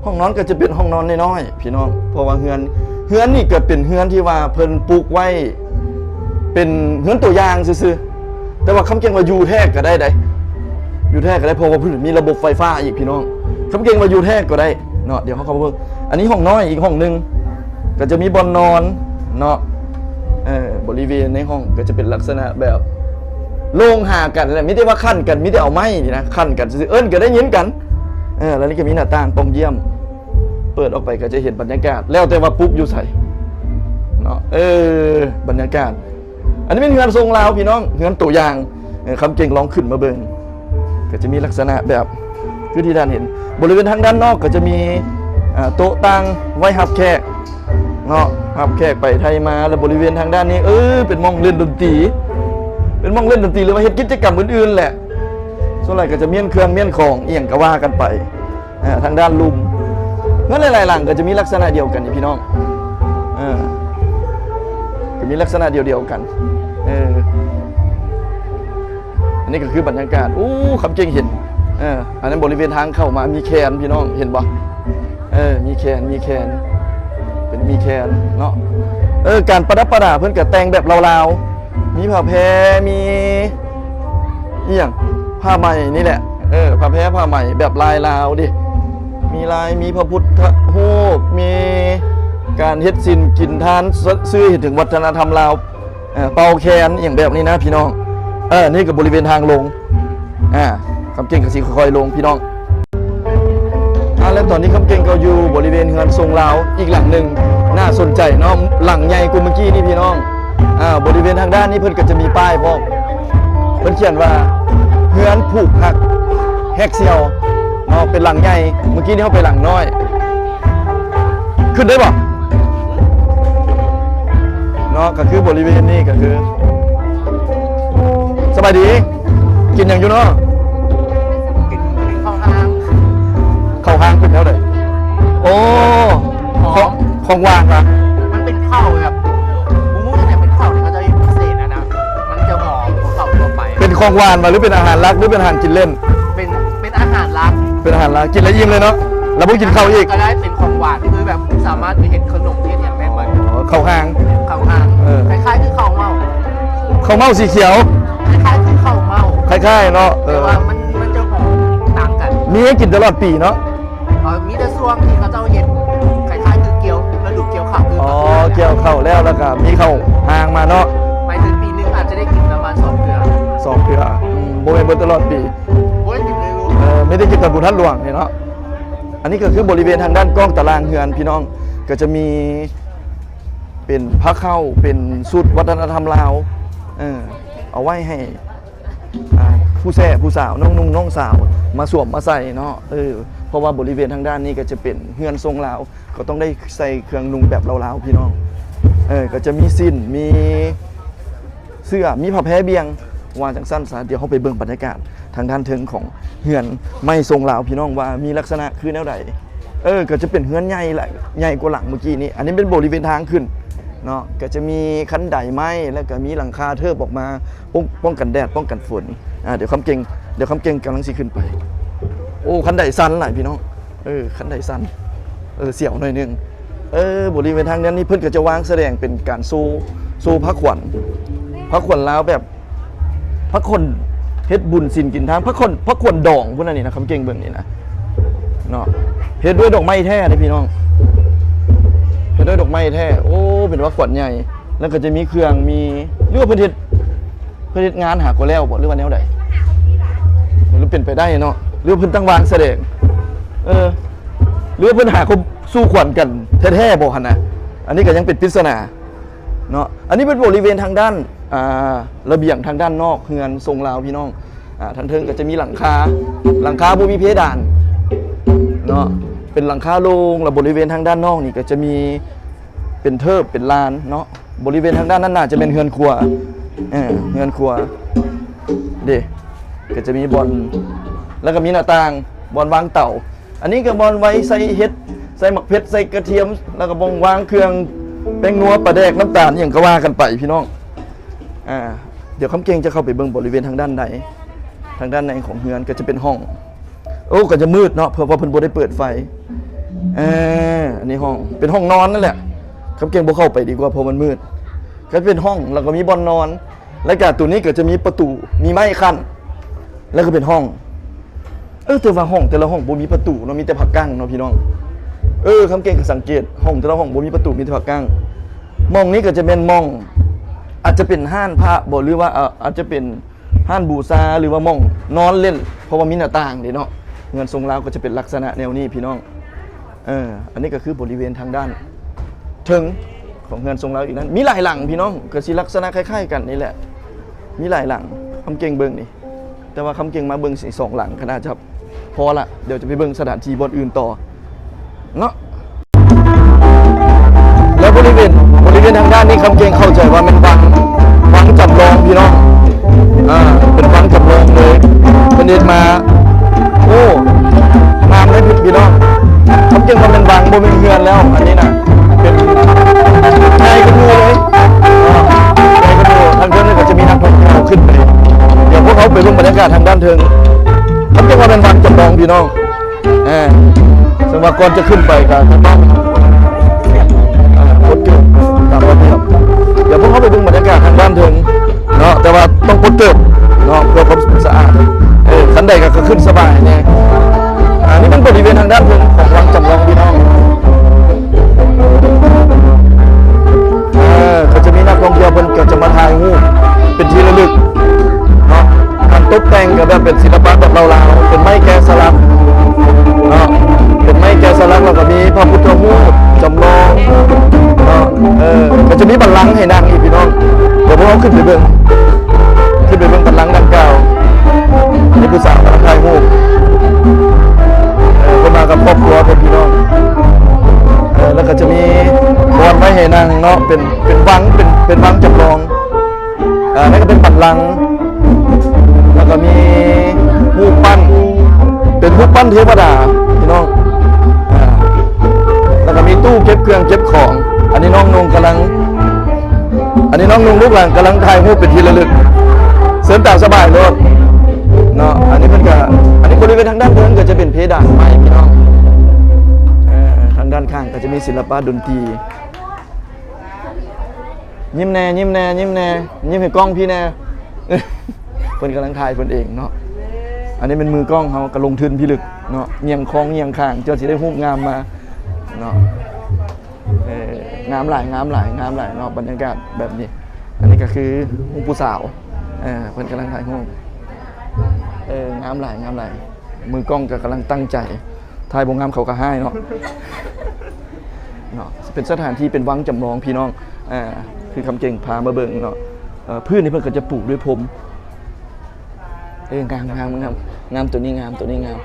ຫ້ອງນອນກໍຈະເປັນຫ້ອງນອນນ້ອຍໆ ພີ່ນ້ອງ ເພາະວ່າເຮືອນ ເຮືອນນີ້ກໍເປັນເຮືອນທີ່ວ່າເພິ່ນປຸກໄວ້ເປັນເຮືອນຕົວຢ່າງຊື່ໆ. ແຕ່ວ່າຄຳເກັ່ງວ່າຢູ່ແທ້ກໍໄດ້ໃດ໋ ຢູ່ແທ້ກໍໄດ້ ເພາະວ່າເພິ່ນມີລະບົບໄຟຟ້າອີກພີ່ນ້ອງ. ຄຳເກັ່ງວ່າຢູ່ແທ້ກໍໄດ້ເນາະ. ດຽວເຮົາເຂົ້າມາເບິ່ງ ອັນນີ້ຫ້ອງນອນ ອີກຫ້ອງໜຶ່ງ ກໍຈະມີບ່ອນນອນເນາະ. ເອີ ບໍລິເວນໃນຫ້ອງກໍຈະເປັນລັກສະນະແບບໂລ່ງຫາກັນແຫຼະ ມີແຕ່ວ່າຂັນກັນ ມີແຕ່ເອົາໄມ້ນີ້ນະ ຂັນກັນຊື່ໆ ເອີ້ນກໍໄດ້ຍິນກັນ. ເອີ ແລ້ວນີ້ກໍມີໜ້າຕ່າງປ່ອງຢ້ຽມ ເປີດອອກໄປກໍຈະເຫັນບັນຍາກາດ ແລ້ວແຕ່ວ່າປຸກຢູ່ໃສເນາະ. ເອີ ບັນຍາກາດ ອັນນີ້ເປັນເຮືອນຊົງລາວພີ່ນ້ອງ ເຮືອນຕົວຢ່າງ. ເອີ ຄຳເກັ່ງລອງຂຶ້ນມາເບິ່ງ ກໍຈະມີລັກສະນະແບບຄືທີ່ທ່ານເຫັນ. ບໍລິເວນທາງດ້ານນອກກໍຈະມີ ອ່າ ໂຕະຕັ່ງໄວ້ຮັບແຂກເນາະ ຮັບແຂກໄປໄທມາ. ແລ້ວບໍລິເວນທາງດ້ານນີ້ ເອີ ເປັນໝ່ອງຫຼິ້ນດົນຕີ ເປັນໝ່ອງຫຼິ້ນດົນຕີ ຫຼືວ່າເຮັດກິດຈະກຳອື່ນໆແຫຼະ. ສ່ວນຫຼາຍກໍຈະມ້ຽນເຄື່ອງມ້ຽນຂອງອີ່ຫຍັງກໍວ່າກັນໄປ. ອ່າ ທາງດ້ານລຸ່ມ ເຮືອນຫຼາຍໆຫຼັງກໍຈະມີລັກສະນະດຽວກັນນີ້ພີ່ນ້ອງ. ເອີ ກໍມີລັກສະນະດຽວໆກັນ. ເອີ ນີ້ກໍຄືບັນຍາກາດ ໂອ້ ຄຳເກັ່ງເຫັນ ເອີ ອັນນັ້ນບໍລິເວນທາງເຂົ້າມາມີແຄນ ພີ່ນ້ອງເຫັນບໍ່? ເອີ ມີແຄນ ມີແຄນ ເປັນມີແຄນເນາະ. ເອີ ການປະດັບປະດາເພິ່ນກໍແຕ່ງແບບລາວໆ ມີຜ້າແພ ມີອີ່ຫຍັງ ຜ້າໄໝນີ້ແຫຼະ ເອີ ຜ້າແພຜ້າໄໝແບບລາຍລາວເດ້ ມີລາຍ ມີພະພຸດທະຮູບ ມີການເຮັດສິນກິນທານ ສ- ສື່ໃຫ້ເຖິງວັດທະນະທຳລາວ ເອີ ເປົ່າແຄນອີ່ຫຍັງແບບນີ້ນະພີ່ນ້ອງ. ເອີ ນີ້ກໍບໍລິເວນທາງລົງ ອາ ຄຳເກັ່ງກໍຊິຄ່ອຍໆລົງພີ່ນ້ອງ. ອາ ແລະຕອນນີ້ຄຳເກັ່ງກໍຢູ່ບໍລິເວນເຮືອນຊົງລາວອີກຫຼັງໜຶ່ງ ໜ້າສົນໃຈເນາະ ຫຼັງໃຫຍ່ກວ່າເມື່ອກີ້ນີ້ພີ່ນ້ອງ. ອາ ບໍລິເວນທາງດ້ານນີ້ເພິ່ນກໍຈະມີປ້າຍພ້ອມ ເພິ່ນຂຽນວ່າ ເຮືອນຜູກຮັກແຮກສ່ຽວເນາະ ເປັນຫຼັງໃຫຍ່. ເມື່ອກີ້ນີ້ເຮົາໄປຫຼັງນ້ອຍ ຂຶ້ນໄດ້ບໍ່? ເນາະ ກໍຄືບໍລິເວນນີ້ກໍຄື ສະບາຍດີ ກິນຫຍັງຢູ່ເນາະ? ກິນເຂົ້າຫ້າງ ເຂົ້າຫ້າງເປັນແນວໃດ? ໂອ້ ຂອງ ຂອງຫວານຫວາ? ມັນເປັນເຂົ້າແບບ ບໍ່ຮູ້ຈັ່ງໃດ ເປັນເຂົ້າທີ່ເຂົາເຈົ້າເຮັດພິເສດຫັ້ນນະ ມັນຈະຫອມກວ່າເຂົ້າທົ່ວໄປ. ເປັນຂອງຫວານຫວາ ຫຼືເປັນອາຫານຫຼັກ ຫຼືເປັນອາຫານກິນເລ່ນ? ເປັນ ເປັນອາຫານຫຼັກ ເປັນອາຫານຫຼັກ ກິນແລ້ວອີ່ມເລີຍເນາະ ແລ້ວບໍ່ກິນເຂົ້າອີກ ກໍໄດ້ເປັນຂອງຫວານ ຄືແບບສາມາດໄປເຮັດຂະໜົມເຮັດຫຍັງໄດ້ເບິດ. ອໍ ເຂົ້າຫ້າງ ເຂົ້າຫ້າງ ເອີ ຄ້າຍໆຄືເຂົ້າເມົ້າ ເຂົ້າເມົ້າສີຂຽວ ຄ້າຍໆຄືເຂົ້າເມົ້າ ຄ້າຍໆເນາະ ເອີ ແຕ່ວ່າມັນ ມັນຈະຫອມຕ່າງກັນ. ມີໃຫ້ກິນຕະຫຼອດປີເນາະ? ເອີ ມີແຕ່ຊ່ວງທີ່ເຂົາເຈົ້າເຮັດຄ້າຍໆຄືກ່ຽວ ລະດູກ່ຽວເຂົ້າຄື ອໍ ກ່ຽວເຂົ້າແລ້ວ ແລ້ວກໍມີເຂົ້າຫ້າງມາເນາະ. ໝາຍເຖິງປີໜຶ່ງອາດຈະໄດ້ກິນປະມານສອງເທື່ອ ສອງເທື່ອ ອືມ ບໍ່ແມ່ນເບິດຕະຫຼອດປີ ບໍ່ໄດ້ກິນເລີຍ ເອີ ມີແຕ່ກິນຕອນບຸນທາດຫຼວງນີ້ເນາະ. ອັນນີ້ກໍຄືບໍລິເວນທາງດ້ານກ້ອງຕາລາງເຮືອນພີ່ນ້ອງ ກໍຈະມີເປັນພາເຂົ້າ ເປັນຊຸດວັດທະນະທຳລາວ ເອີ ເອົາໄວ້ໃຫ້ ອ່າ ຜູ້ແຊຜູ້ສາວ ນ້ອງນຸ່ງນ້ອງສາວ ມາສວມມາໃສ່ເນາະ ເອີ ເພາະວ່າບໍລິເວນທາງດ້ານນີ້ກໍຈະເປັນເຮືອນຊົງລາວ ກໍຕ້ອງໄດ້ໃສ່ເຄື່ອງນຸ່ງແບບລາວໆ ພີ່ນ້ອງ ເອີ ກໍຈະມີສິ້ນ ມີເສື້ອ ມີຜ້າແພບ່ຽງ ວ່າຈັ່ງຊັ້ນຊະ. ດຽວເຮົາໄປເບິ່ງບັນຍາກາດທາງດ້ານເທິງຂອງເຮືອນໄມ້ຊົງລາວ ພີ່ນ້ອງ ວ່າມີລັກສະນະຄືແນວໃດ. ເອີ ກໍຈະເປັນເຮືອນໃຫຍ່ຫຼາຍ ໃຫຍ່ກວ່າຫຼັງເມື່ອກີ້ນີ້. ອັນນີ້ເປັນບໍລິເວນທາງຂຶ້ນເນາະ ກໍຈະມີຄັນໄດໄມ້ ແລ້ວກໍມີຫຼັງຄາເທີບອອກມາ ປ້ອງ ປ້ອງກັນແດດ ປ້ອງກັນຝົນ. ອ່າ ດຽວຄຳເກັ່ງ ດຽວຄຳເກັ່ງກຳລັງຊິຂຶ້ນໄປ. ໂອ້ ຄັນໄດສັ່ນຫຼາຍພີ່ນ້ອງ ເອີ ຄັນໄດສັ່ນ ເອີ ສຽວໜ້ອຍໜຶ່ງ. ເອີ ບໍລິເວນທາງດ້ານນີ້ເພິ່ນກໍຈະວາງສະແດງເປັນການໂຊ ໂຊຜ້າຂວັນ ຜ້າຂວັນລາວແບບ ຜ້າຂວັນເຮັດບຸນສິນກິນທານ ຜ້າຂວັນ ຜ້າຂວັນດອງພຸ້ນນະນີ້ນະ ຄຳເກັ່ງເບິ່ງນີ້ນະເນາະ ເຮັດດ້ວຍດອກໄມ້ແທ້ເດ້ພີ່ນ້ອງ ເຮັດດ້ວຍດອກໄມ້ແທ້. ໂອ້ ເປັນຜ້າຂວັນໃຫຍ່ ແລ້ວກໍຈະມີເຄື່ອງ ມີ ຫຼືວ່າເພິ່ນເຮັດ ເພິ່ນເຮັດງານຫາກໍແລ້ວບໍ່ ຫຼືວ່າແນວໃດ? ຫຼືເປັນໄປໄດ້ເນາະ ຫຼືວ່າເພິ່ນຕັ້ງວາງສະແດງ ເອີ ຫຼືວ່າເພິ່ນຫາກໍສູ່ຂວັນກັນແທ້ໆບໍ່ຫັ້ນນະ? ອັນນີ້ກໍຍັງເປັນປິດສະໜາເນາະ. ອັນນີ້ເປັນບໍລິເວນທາງດ້ານ ອ່າ ລະບຽງທາງດ້ານນອກເຮືອນຊົງລາວພີ່ນ້ອງ. ອ່າ ທາງເທິງກໍຈະມີຫຼັງຄາ ຫຼັງຄາບໍ່ມີເພດານເນາະ ເປັນຫຼັງຄາໂລ່ງ. ແລ້ວບໍລິເວນທາງດ້ານນອກນີ້ກໍຈະມີເປັນເທີບເປັນລານເນາະ. ບໍລິເວນທາງດ້ານນັ້ນໜ້າຈະແມ່ນເຮືອນຄົວ ເອີ ເຮືອນຄົວເດ້ ກໍຈະມີບ່ອນ ແລ້ວກໍມີໜ້າຕ່າງ ບ່ອນວາງເຕົາ. ອັນນີ້ກໍບ່ອນໄວ້ໃສ່ເຫັດ ໃສ່ໝາກເຜັດ ໃສ່ກະທຽມ ແລ້ວກໍບ່ອນວາງເຄື່ອງແປ້ງນົວ ປາແດກ ນ້ຳຕານ ອີ່ຫຍັງກໍວ່າກັນໄປພີ່ນ້ອງ. ອ່າ ດຽວຄຳເກັ່ງຈະເຂົ້າໄປເບິ່ງບໍລິເວນທາງດ້ານໃນ ທາງດ້ານໃນຂອງເຮືອນກໍຈະເປັນຫ້ອງ. ໂອ້ ກໍຈະມືດເນາະ ເພາະວ່າເພິ່ນບໍ່ໄດ້ເປີດໄຟ. ເອີ ອັນນີ້ຫ້ອງ ເປັນຫ້ອງນອນນັ້ນແຫຼະ ຄຳເກັ່ງບໍ່ເຂົ້າໄປດີກວ່າ ເພາະມັນມືດ. ກໍເປັນຫ້ອງ ແລ້ວກໍມີບ່ອນນອນ ແລ້ວກໍໂຕນີ້ກໍຈະມີປະຕູ ມີໄມ້ກັ້ນ ແລ້ວກໍເປັນຫ້ອງ. ເອີ ແຕ່ວ່າຫ້ອງແຕ່ລະຫ້ອງບໍ່ມີປະຕູເນາະ ມີແຕ່ຜ້າກັ້ງເນາະພີ່ນ້ອງ. ເອີ ຄຳເກັ່ງກໍສັງເກດ ຫ້ອງແຕ່ລະຫ້ອງບໍ່ມີປະຕູ ມີແຕ່ຜ້າກັ້ງ. ມ່ອງນີ້ກໍຈະແມ່ນມ່ອງ ອາດຈະເປັນຮ້ານພະບໍ ຫຼືວ່າ ອາ ອາດຈະເປັນຮ້ານບູຊາ ຫຼືວ່າມ່ອງນອນຫຼິ້ນ ເພາະວ່າມີໜ້າຕ່າງເດ້ເນາະ. ເຮືອນຊົງລາວກໍຈະເປັນລັກສະນະແນວນີ້ພີ່ນ້ອງ. ເອີ ອັນນີ້ກໍຄືບໍລິເວນທາງດ້ານເທິງຂອງເຮືອນຊົງລາວອີກນັ້ນ ມີຫຼາຍຫຼັງພີ່ນ້ອງ ກໍຊິລັກສະນະຄ້າຍໆກັນນີ້ແຫຼະ ມີຫຼາຍຫຼັງ. ຄຳເກັ່ງເບິ່ງນີ້ ແຕ່ວ່າຄຳເກັ່ງມາເບິ່ງສອງຫຼັງກໍໜ້າຈະພໍລະ ດຽວຈະໄປເບິ່ງສະຖານທີ່ບ່ອນອື່ນຕໍ່ເນາະ. ແລ້ວບໍລິເວນ ບໍລິເວນທາງດ້ານນີ້ ຄຳເກັ່ງເຂົ້າໃຈວ່າແມ່ນວັງ ວັງຈຳລອງພີ່ນ້ອງ. ອ່າ ເປັນວັງຈຳລອງເລີຍ ເພິ່ນເຮັດມາ. ໂອ້ ງາມເດ້ພີ່ນ້ອງ. ຄຳເກັ່ງວ່າແມ່ນວັງ ບໍ່ແມ່ນເຮືອນແລ້ວ ອັນນີ້ນະ ເປັນໃຫຍ່ກວ່າໝູ່ເລີຍ ເອີ ໃຫຍ່ກວ່າໝູ່. ທາງເທິງນີ້ກໍຈະມີນັກທ່ອງທ່ຽວຂຶ້ນໄປ ດຽວພວກ ເຮົາໄປເບິ່ງບັນຍາກາດທາງດ້ານເທິງ ມັນເປັນວ່າແມ່ນວັງຈຳລອງພີ່ນ້ອງ ເອີ ເຊິ່ງວ່າກ່ອນຈະຂຶ້ນໄປກໍຕ້ອງ ເອີ ປົດເກີບຕາມລະບຽບ. ດຽວພວກເຮົາໄປເບິ່ງບັນຍາກາດທາງດ້ານເທິງເນາະ ແຕ່ວ່າຕ້ອງປົດເກີບເນາະ ເພື່ອຄວາມສະອາດ. ເອີ ຄັນໃດກໍ ກໍຂຶ້ນສະບາຍແດ່. ອັນນີ້ເປັນບໍລິເວນທາງດ້ານເທິງຂອງວັງຈຳລອງພີ່ນ້ອງ. ເອີ ກໍຈະມີນັກທ່ອງທ່ຽວເພິ່ນກໍຈະມາຖ່າຍຮູບເປັນທີ່ລະລຶກເນາະ. ການຕົບແຕ່ງກໍແບບເປັນສິລະປະແບບລາວໆ ເປັນໄມ້ແກະສະຫຼັກເນາະ ເປັນໄມ້ແກະສະຫຼັກ ແລ້ວກໍມີພະພຸດທະຮູບຈຳລອງເນາະ. ເອີ ກໍຈະມີບັນລັງໃຫ້ນັ່ງອີກພີ່ນ້ອງ. ດຽວພວກເຮົາຂຶ້ນໄປເບິ່ງ ຂຶ້ນໄປເບິ່ງບັນລັງດັ່ງກ່າວ. ອັນນີ້ຜູ້ສາວກຳລັງຖ່າຍຮູບ ເອີ ເພິ່ນມາກັບຄອບຄົວເພິ່ນພີ່ນ້ອງ. ເອີ ແລ້ວກໍຈະມີບ່ອນໄວ້ໃຫ້ນັ່ງເນາະ ເປັນ ເປັນວັງ ເປັນ ເປັນວັງຈຳລອງ. ເອີ ນັ້ນກໍເປັນບັນລັງ ແລ້ວກໍມີຮູບປັ້ນ ເປັນຮູບປັ້ນເທວະດາພີ່ນ້ອງ. ເອີ ແລ້ວກໍມີຕູ້ເກັບເຄື່ອງເກັບຂອງ. ອັນນີ້ນ້ອງນົງກຳລັງ ອັນນີ້ນ້ອງນົງລູກຫຼານກຳລັງຖ່າຍຮູບເປັນທີ່ລະລຶກ. ເຊີນຕາມສະບາຍໂລດເນາະ. ອັນນີ້ເພິ່ນກະ ອັນນີ້ບໍລິເວນທາງດ້ານເທິງກໍຈະເປັນເພດານໄມ້ພີ່ນ້ອງ. ເອີ ທາງດ້ານຂ້າງກໍຈະມີສິລະປະດົນຕີ. ຍິ້ມແດ່ ຍິ້ມແດ່ ຍິ້ມແດ່ ຍິ້ມໃຫ້ກ້ອງພີ່ແດ່. ເພິ່ນກຳລັງຖ່າຍເພິ່ນເອງເນາະ. ອັນນີ້ແມ່ນມືກ້ອງເຮົາກໍລົງທຶນພິລຶກເນາະ ຍ່ຽງຄອງຍ່ຽງຂ້າງ ເຈົ້າຊິໄດ້ຮູບງາມມາເນາະ. ເອີ ງາມຫຼາຍ ງາມຫຼາຍ ງາມຫຼາຍເນາະ ບັນຍາກາດແບບນີ້. ອັນນີ້ກໍຄືຮູບຜູ້ສາວ ເອີ ເພິ່ນກຳລັງຖ່າຍຮູບ. ເອີ ງາມຫຼາຍ ງາມຫຼາຍ. ມືກ້ອງກໍກຳລັງຕັ້ງໃຈ ຖ່າຍບໍ່ງາມເຂົາກໍຮ້າຍເນາະ ເນາະ. ເປັນສະຖານທີ່ເປັນວັງຈຳລອງພີ່ນ້ອງ. ອ່າ ຄືຄຳເກັ່ງພາມາເບິ່ງເນາະ. ເອີ ພື້ນນີ້ເພິ່ນກໍຈະປູກດ້ວຍພົມ. ເອີ ງາມ ງາມ ງາມ ງາມ ໂຕນີ້ງາມ ໂຕນີ້ງາມ.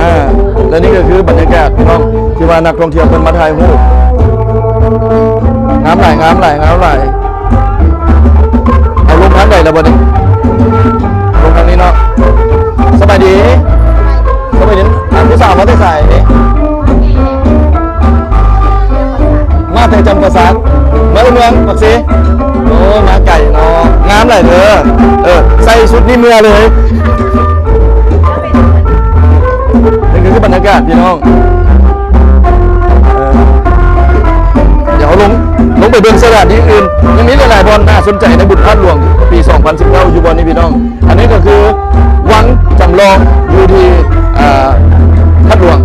ອ່າ ແລະນີ້ກໍຄືບັນຍາກາດພີ່ນ້ອງ ທີ່ວ່ານັກທ່ອງທ່ຽວເພິ່ນມາຖ່າຍຮູບ. ງາມຫຼາຍ ງາມຫຼາຍ ງາມຫຼາຍ. ເອົາລົງທາງໃດລະບັດນີ້? ລົງທາງນີ້ເນາະ. ສະບາຍດີ ສະບາຍດີ. ອ່າ ຜູ້ສາວມາແຕ່ໃສ? ມາແຕ່ຈຳປາສັກ ມາແຕ່ເມືອງປາກເຊ. ໂອ້ ມາໄກເນາະ. ງາມຫຼາຍເດີ. ເອີ ໃສ່ຊຸດນີ້ເມືອເລີຍ. ນີ້ຄືບັນຍາກາດພີ່ນ້ອງ. ເອີ ດຽວເຮົາລົງ ລົງໄປເບິ່ງສະຖານທີ່ອື່ນ ຍັງມີຫຼາຍໆບ່ອນໜ້າສົນໃຈໃນບຸນທາດຫຼວງປີສອງພັນສິບເກົ້າ ຢູ່ບ່ອນນີ້ພີ່ນ້ອງ. ອັນນີ້ກໍຄືວັງຈຳລອງຢູ່ທີ່ ເອີ ທາດຫຼວງ.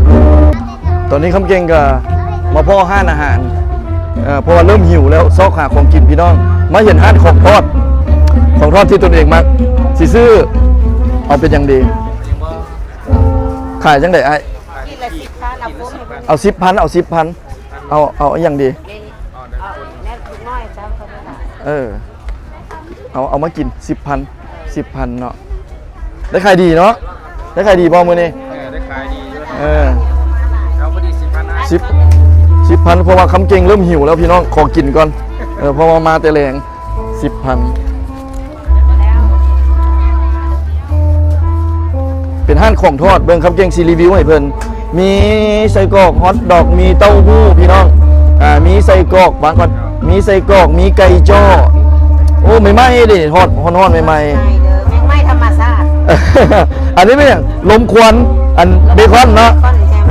ຕອນນີ້ຄຳເກັ່ງກໍມາພໍ້ຮ້ານອາຫານ ເອີ ເພາະວ່າເລີ່ມຫິວແລ້ວ ຊອກຫາຂອງກິນພີ່ນ້ອງ. ມາເຫັນຮ້ານຂອງທອດ ຂອງທອດທີ່ຕົນເອງມັກ ຊິຊື້ເອົາເປັນຫຍັງດີ? ຂາຍຈັ່ງໃດອ້າຍ? ກິນລະສິບພັນ ເອົາໂຟມໃຫ້ເບິ່ງ. ເອົາສິບພັນ ເອົາສິບພັນ. ເອົາ ເອົາອີ່ຫຍັງດີ? ເອົາແນວເດັກນ້ອຍເຈົ້າກໍໄດ້. ເອີ ເອົາ ເອົາມາກິນ ສິບພັນ ສິບພັນເນາະ. ໄດ້ຂາຍດີເນາະ ໄດ້ຂາຍດີບໍ່ມື້ນີ້? ເອີ ໄດ້ຂາຍດີຢູ່. ເອີ ເອົາພໍດີສິບພັນ ສິບ ສິບພັນ ເພາະວ່າຄຳເກັ່ງເລີ່ມຫິວແລ້ວພີ່ນ້ອງ ຂໍກິນກ່ອນ. ເອີ ເພາະວ່າມາແຕ່ແລງ. ສິບພັນ ເປັນຮ້ານຂອງທອດ. ເບິ່ງຄຳເກັ່ງຊິຣີວິວໃຫ້ເພິ່ນ. ມີໄສ້ກອກ ຮອດດອກ ມີເຕົ້າຫູ້ພີ່ນ້ອງ. ອ່າ ມີໄສ້ກອກ ບາງກ່ອນ ມີໄສ້ກອກ ມີໄກ່ຈ້ອ. ໂອ້ ໃໝ່ໆເດ້ ທອດຮ້ອນໆ ໃໝ່ໆ. ໃໝ່ໆເດີ ແມງໄມ້ທຳມະຊາດ. ອັນນີ້ແມ່ນຫຍັງ? ລົມຄວັນ ອັນເບຄອນເນາະ.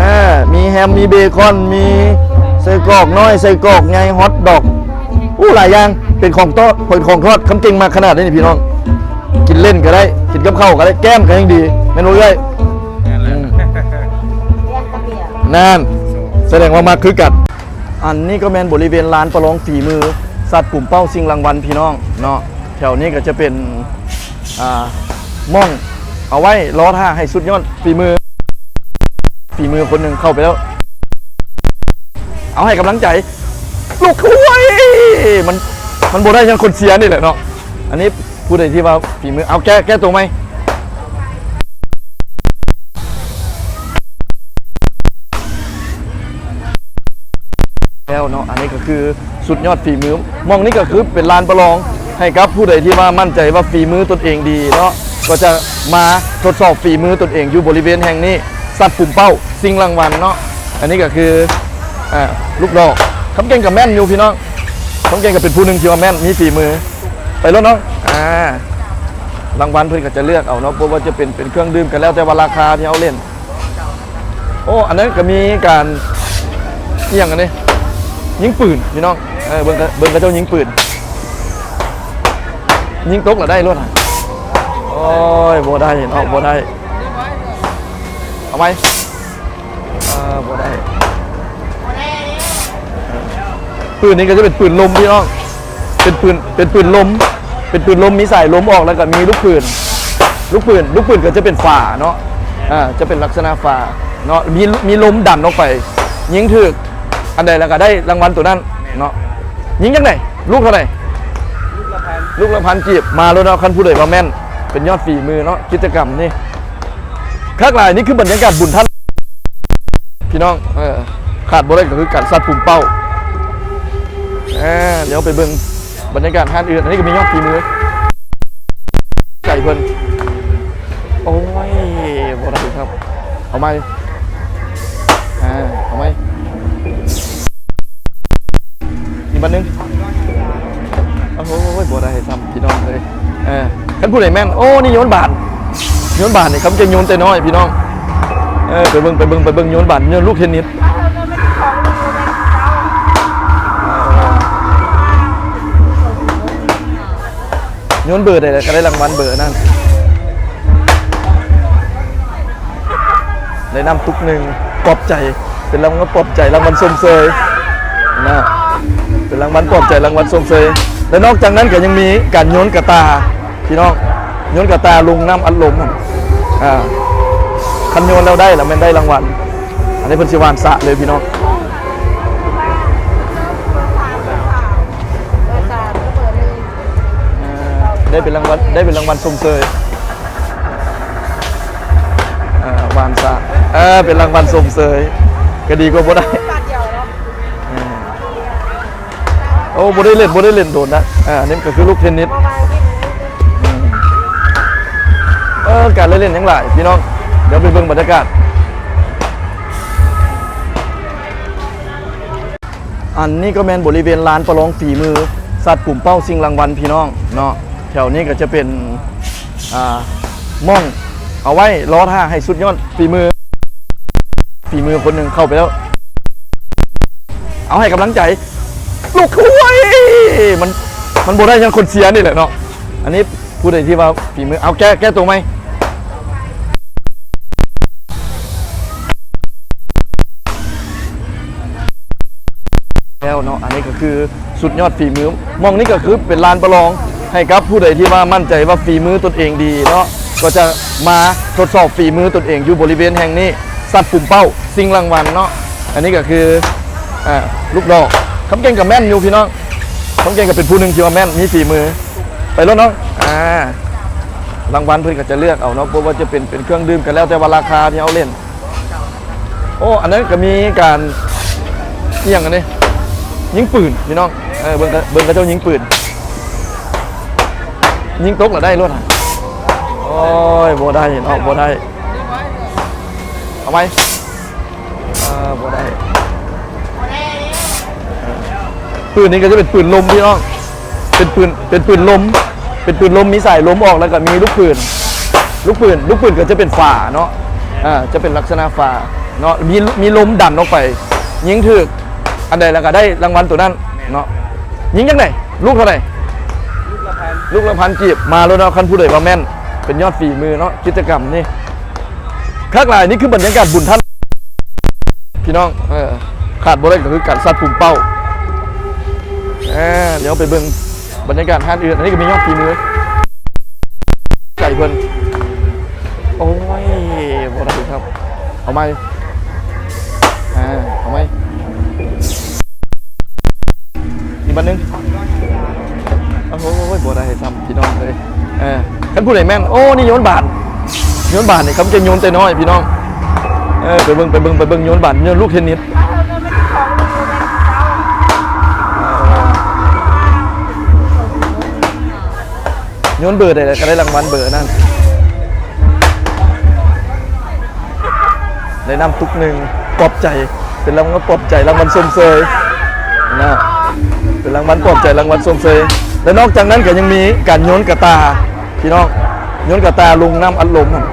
ອ່າ ມີແຮມ ມີເບຄອນ ມີໄສ້ກອກນ້ອຍ ໄສ້ກອກໃຫຍ່ ຮອດດອກ. ໂອ້ ຫຼາຍຢ່າງ ເປັນຂອງທອດ ເປັນຂອງທອດ. ຄຳເກັ່ງມັກຂະໜາດນີ້ພີ່ນ້ອງ. ກິນເຫຼັ້ນກໍໄດ້ ກິນກັບເຂົ້າກໍໄດ້ ແກ້ມກໍຍັງດີ ແມ່ນບໍ່ເອື້ອຍ? ແມ່ນແລ້ວ. ອືມ ນັ້ນ ສະແດງວ່າມັກຄືກັນ. ອັນນີ້ກໍແມ່ນບໍລິເວນລານປະລອງຝີມືສັດປຸມເປົ້າຊິງລາງວັນພີ່ນ້ອງເນາະ. ແຖວນີ້ກໍຈະເປັນ ອ່າ ໝ່ອງເອົາໄວ້ລໍຖ້າໃຫ້ສຸດຍອດຝີມື ຝີມືຄົນໜຶ່ງເຂົ້າໄປແລ້ວ. ເອົາໃຫ້ກຳລັງໃຈ ລູກ ໂອ້ຍ ມັນ ມັນບໍ່ໄດ້ຍ້ອນຄົນເຊຍນີ້ແຫຼະເນາະ. ອັນນີ້ຜູ້ໃດທີ່ວ່າຝີມື ເອົາແກ້ ແກ້ຕົວໃໝ່ແລ້ວເນາະ. ອັນນີ້ກໍຄື ສຸດຍອດຝີມື. ໝ່ອງນີ້ກໍຄືເປັນລານປະລອງໃຫ້ກັບຜູ້ໃດທີ່ວ່າໝັ້ນໃຈວ່າຝີມືຕົນເອງດີເນາະ ກໍຈະມາທົດສອບຝີມືຕົນເອງຢູ່ບໍລິເວນແຫ່ງນີ້ ສັດປຸມເປົ້າຊິງລາງວັນເນາະ. ອັນນີ້ກໍຄື ອ່າ ລູກດອກ. ຄຳເກັ່ງກໍແມ່ນຢູ່ພີ່ນ້ອງ ຄຳເກັ່ງກໍເປັນຜູ້ໜຶ່ງທີ່ວ່າແມ່ນ ມີຝີມື. ໄປໂລດນ້ອງ. ອ່າ ລາງວັນເພິ່ນກໍຈະເລືອກເອົາເນາະ ບໍ່ວ່າຈະເປັນ ເປັນເຄື່ອງດື່ມກໍແລ້ວແຕ່ວ່າລາຄາທີ່ເຮົາຫຼິ້ນ. ໂອ້ ອັນນັ້ນກໍມີການ ອີ່ຫຍັງອັນນີ້ ຍິງປືນພີ່ນ້ອງ. ເອີ ເບິ່ງ ເບິ່ງເຂົາເຈົ້າຍິງປືນ ຍິງຕົກລະໄດ້ໂລດ. ໂອ້ຍ ບໍ່ໄດ້ເນາະ ບໍ່ໄດ້. ເອົາໃໝ່. ເອີ ບໍ່ໄດ້. ເອີ ປືນນີ້ກໍຈະເປັນປືນລົມພີ່ນ້ອງ ເປັນປືນ ເປັນປືນລົມ ເປັນປືນລົມ ມີສາຍລົມອອກ ແລ້ວກໍມີລູກປືນ ລູກປືນ ລູກປືນກໍຈະເປັນຝາເນາະ. ອ່າ ຈະເປັນລັກສະນະຝາເນາະ ມີ ມີລົມດັນອອກໄປ ຍິງຖືກອັນໃດແລ້ວກໍໄດ້ລາງວັນໂຕນັ້ນເນາະ. ຍິງຈັ່ງໃດ? ລູກເທົ່າໃດ? ລູກລະພັນ ລູກລະພັນກີບ. ມາໂລດເນາະ ຄັນຜູ້ໃດວ່າແມ່ນ ເປັນຍອດຝີມືເນາະ ກິດຈະກຳນີ້. ຄັກຫຼາຍ ນີ້ຄືບັນຍາກາດບຸນທ່ານ ພີ່ນ້ອງ. ເອີ ຂາດບໍ່ໄດ້ກໍຄືການສັດປຸມເປົ້າ. ເອີ ດຽວໄປເບິ່ງບັນຍາກາດຮ້ານອື່ນ ອັນນີ້ກໍມີຍອດຝີມື ໄກ່ເພິ່ນ. ໂອ້ຍ ບໍ່ໄດ້ຄັບ ເອົາໃໝ່. ອ່າ ເອົາໃໝ່. ອີກບັດໜຶ່ງ. ໂອ້ຍ ບໍ່ໄດ້ຊ້ຳພີ່ນ້ອງເອີຍ. ເອີ ຄັນຜູ້ໃດແມ່ນ ໂອ້ ນີ້ໂຍນບານ ໂຍນບານນີ້ ຄຳເກັ່ງໂຍນແຕ່ນ້ອຍພີ່ນ້ອງ. ເອີ ໄປເບິ່ງ ໄປເບິ່ງ ໄປເບິ່ງໂຍນບານ ໂຍນລູກເທນນິດ. ໂຍນເບີໃດກໍໄດ້ລາງວັນເບີນັ້ນ. ໄດ້ນ້ຳຕຸກໜຶ່ງ ປອບໃຈ ເປັນລາງວັນປອບໃຈ ລາງວັນຊົມເຊີຍນະ ເປັນລາງວັນປອບໃຈ ລາງວັນຊົມເຊີຍ. ແລະນອກຈາກນັ້ນກໍຍັງມີການໂຍນກະຕ່າພີ່ນ້ອງ ໂຍນກະຕ່າລົງນ້ຳອັດລົມ. ອ່າ ຄັນໂຍນແລ້ວໄດ້ລະແມ່ນໄດ້ລາງວັນ. ອັນນີ້ເພິ່ນຊິຫວ່ານສະເລີຍພີ່ນ້ອງ. ອ່າ ໄດ້ເປັນລາງວັນ ໄດ້ເປັນລາງວັນຊົມເຊີຍ. ອ່າ ຫວ່ານສະ ເອີ ເປັນລາງວັນຊົມເຊີຍ ກໍດີກວ່າບໍ່ໄດ້. ເອີ ໂອ້ ບໍ່ໄດ້ຫຼິ້ນ ບໍ່ໄດ້ຫຼິ້ນໂດນນະ. ອ່າ ນີ້ກໍຄືລູກເທນນິດ. ເອີ ການໄດ້ຫຼິ້ນຍັງຫຼາຍພີ່ນ້ອງ ດຽວໄປເບິ່ງບັນຍາກາດ. ອັນນີ້ກໍແມ່ນບໍລິເວນລານປະລອງຝີມື ສັດປຸມເປົ້າຊິງລາງວັນພີ່ນ້ອງເນາະ. ແຖວນີ້ກໍຈະເປັນ ອ່າ ໝ່ອງເອົາໄວ້ລໍຖ້າໃຫ້ສຸດຍອດຝີມື ຝີມືຄົນໜຶ່ງເຂົ້າໄປແລ້ວ ເອົາໃຫ້ກຳລັງໃຈ ລູກ ໂອ້ຍ ມັນ ມັນບໍ່ໄດ້ຍ້ອນຄົນເຊຍນີ້ແຫຼະເນາະ. ອັນນີ້ ຜູ້ໃດທີ່ວ່າຝີມື ເອົາແກ້ ແກ້ຕົວໃໝ່ແລ້ວເນາະ. ອັນນີ້ກໍຄືສຸດຍອດຝີມື ໝ່ອງນີ້ກໍຄືເປັນລານປະລອງໃຫ້ກັບຜູ້ໃດທີ່ວ່າໝັ້ນໃຈວ່າຝີມືຕົນເອງດີເນາະ ກໍຈະມາທົດສອບຝີມືຕົນເອງຢູ່ບໍລິເວນແຫ່ງນີ້ ສັດປຸມເປົ້າຊິງລາງວັນເນາະ. ອັນນີ້ກໍຄື ອ່າ ລູກດອກ ຄຳເກັ່ງກໍແມ່ນຢູ່ພີ່ນ້ອງ ຄຳເກັ່ງກໍເປັນຜູ້ໜຶ່ງທີ່ວ່າແມ່ນ ມີຝີມື. ໄປໂລດນ້ອງ. ອ່າ ລາງວັນເພິ່ນກໍຈະເລືອກເອົາເນາະ ບໍ່ວ່າຈະເປັນ ເປັນເຄື່ອງດື່ມກໍແລ້ວແຕ່ວ່າລາຄາທີ່ເຮົາຫຼິ້ນ. ໂອ້ ອັນນັ້ນກໍມີການ ອີ່ຫຍັງອັນນີ້ ຍິງປືນພີ່ນ້ອງ. ເອີ ເບິ່ງ ເບິ່ງເຂົາເຈົ້າຍິງປືນ ຍິງຕົກລະໄດ້ໂລດ. ໂອ້ຍ ບໍ່ໄດ້ເນາະ ບໍ່ໄດ້. ເອົາໃໝ່. ເອີ ບໍ່ໄດ້. ປືນນີ້ກໍຈະເປັນປືນລົມພີ່ນ້ອງ ເປັນປືນ ເປັນປືນລົມ ເປັນປືນລົມ ມີສາຍລົມອອກ ແລ້ວກໍມີລູກປືນ ລູກປືນ ລູກປືນກໍຈະເປັນຝາເນາະ. ອ່າ ຈະເປັນລັກສະນະຝາເນາະ ມີ ມີລົມດັນອອກໄປ ຍິງຖືກອັນໃດແລ້ວກໍໄດ້ລາງວັນໂຕນັ້ນເນາະ. ຍິງຈັ່ງໃດ? ລູກເທົ່າໃດ? ລູກລະພັນ ລູກລະພັນກີບ. ມາໂລດເນາະ ຄັນຜູ້ໃດວ່າແມ່ນ ເປັນຍອດຝີມືເນາະ ກິດຈະກຳນີ້. ຄັກຫຼາຍ ນີ້ຄືບັນຍາກາດບຸນທ່ານ ພີ່ນ້ອງ. ເອີ ຂາດບໍ່ໄດ້ກໍຄືການສັດປຸມເປົ້າ. ເອີ ດຽວໄປເບິ່ງບັນຍາກາດຮ້ານອື່ນ ອັນນີ້ກໍມີຍອດຝີມື ໄກ່ເພິ່ນ. ໂອ້ຍ ບໍ່ໄດ້ຄັບ ເອົາໃໝ່. ອ່າ ເອົາໃໝ່. ອີກບັດໜຶ່ງ. ໂອ້ຍ ບໍ່ໄດ້ຊ້ຳພີ່ນ້ອງເອີຍ. ເອີ ຄັນຜູ້ໃດແມ່ນ ໂອ້ ນີ້ໂຍນບານ ໂຍນບານນີ້ ຄຳເກັ່ງໂຍນແຕ່ນ້ອຍພີ່ນ້ອງ. ເອີ ໄປເບິ່ງ ໄປເບິ່ງ ໄປເບິ່ງໂຍນບານ ໂຍນລູກເທນນິດ. ໂຍນເບີໃດກໍໄດ້ລາງວັນເບີນັ້ນ. ໄດ້ນ້ຳຕຸກໜຶ່ງ ປອບໃຈ ເປັນລາງວັນປອບໃຈ ລາງວັນຊົມເຊີຍນະ ເປັນລາງວັນປອບໃຈ ລາງວັນຊົມເຊີຍ. ແລະນອກຈາກນັ້ນກໍຍັງມີການໂຍນກະຕ່າພີ່ນ້ອງ ໂຍນກະຕ່າລົງນ້ຳອັດລົມຫັ້ນ